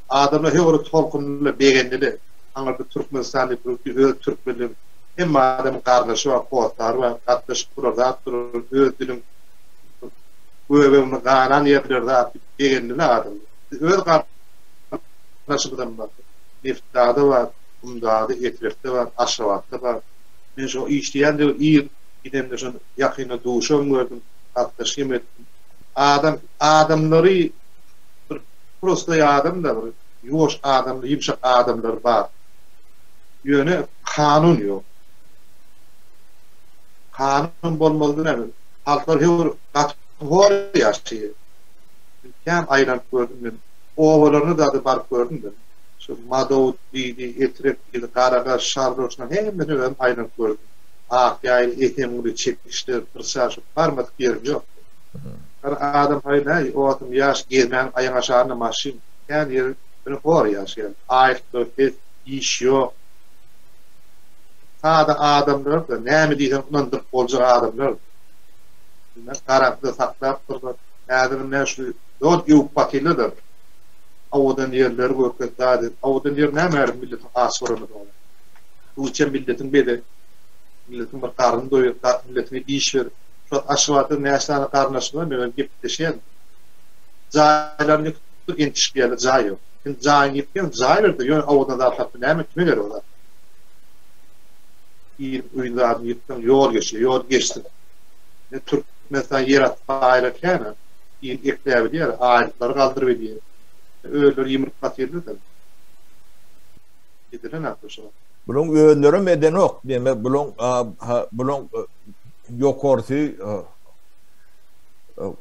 Adamlar her bir tolkundylar, begendiler. Aňyrda Türkmenistan diýip bir öz türkmenleň hemme adamyň garyndaşy bar, hossary bar, gatnaşyp durar, zat durar, öz diliň göbegini ganan ýerleri zat diýip begendiler adamlar. Biz öz garyndaşymyzam bar. Nebitdagda bar. Gumdagda, Etrekde bar, Aşgabatda bar. Men şo işleýän döwür ir gidemde şony ýakynda duşam gördüm, gatnaşyk hem etdim. Adam, adamlary bir prostoý adam-da bir ýuwaş adamlar, ýumşak adamlar bar. Ýöne kanun ýok. Kanun bolmazda näme? Halklar höwür gaty hor ýaşaýar. Men kän aýlanyp gördüm men. Obalaryna zada baryp gördüm men. Şu Madow diýdi, Etrek diýdi, Garagaş, Şarlo şularyň hemmesine özüm aýlanyp gördüm. Akýaýly, Esenguly, Çekişler, Pyrça şu barmadyk ýerim ýok. Gara adam haý näý, o wagtam ýaş gezmäň aýaň aşagynda maşyn. Kän ýeri ýöne hor ýaşaýar. Aýlyklar pes, iş ýok. Sada adamlar-da, näme diýseň ynandyryp boljak adamlar. Bilmän garaňkyda saklapdyrlar. Häzir ine şu zor öwüp batylar-da. Owadan ýerleri görkez zat et. Owadan ýer näme häzir milletiň aç bolany soň. Suw içen milletiň bede. Milletiň bir garnyny doýur, milletine iş ber. Şu wagt Aşgabatda näçe sany garyndaşym bar, men bilen gepleşýän. Jaýlaryny ýykyp entişip ýerler jaý ýok. Sen jaýyňy ýykýaň, jaý ber-de, ýöne owadan zat tapyp näme kime gerek o zat. Iliň öýüni zadyny ýyksaň ýol geçýär, ýol geçsin. Ine Türkmenistan ýerasty baýlygy kän-ä. Il ekläbilýär, aýlyklary galdyrybilýär. Özleri ýumruk basýarlar-da. Edilen-ä şo. Bulaň özlerem edenok, diýmek, bulaň bulaň ýokarsy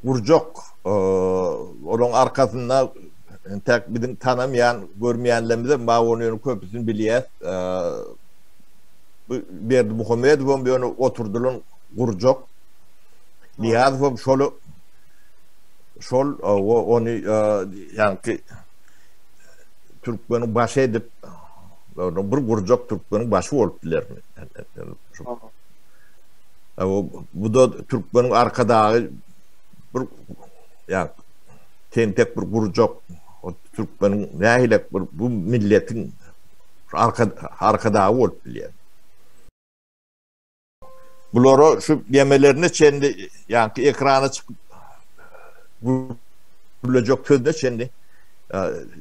gurjak, olaň arkasynda entäk biziň tanamaýan, görmeýänlerimizem bar, ony ýöne köpüsini bilýäs. Bu Berdimuhamedowam ýöne oturdylan gurjak. Nyýazowam şol şol ony ýaňky türkmeniň başy edip bir gurjak türkmeniň başy bolup bilermi? Bu da türkmeniň arkadagy bir ýa tentek bir gurjak türkmeniň nähilek bir bu milletiň arka arkadagy bolup bilýär. Bulara şu ýemelerine çenli ýaňky ekrana çykyp gürlejek sözüne çenli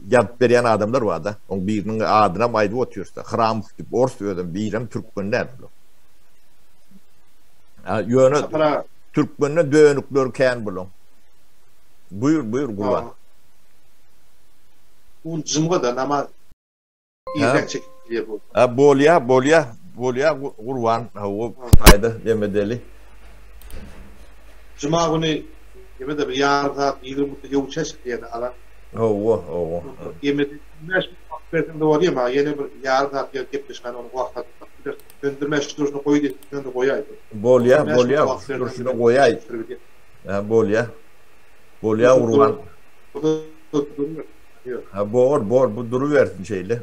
ýazyp berýän adamlar bar-da. Oň biriniň adynam aýdyp otyrys-da. Hramow diýip, ors özem, birem türkmen däl bular. Ýöne türkmenden dönükleri kän bulaň. Buýur, buýur Gurban. Bu jumgada namaz irräk çekip bilýär bu. Ha bolýa, bolýa, bolýa Gurban. Hawa, haýda demedeli. Juma güni ýene-de bir ýarym saat 20 minutda ýowça çykýar alan. Hawa, hawa. Ýene-de 25 minut wagt berseň-de bolýar maňa. Ýene bir ýarym saat ýa gepleşmäne ony wagt tapyp bileris. Söndürme şu durşuna goý diýseň-de goýaý. Bolýa, bolýa, şu durşuna goýaý. Ha, bolýa. Bolýa Gurban. Ha, bor, bor, bu durubersin şeýle.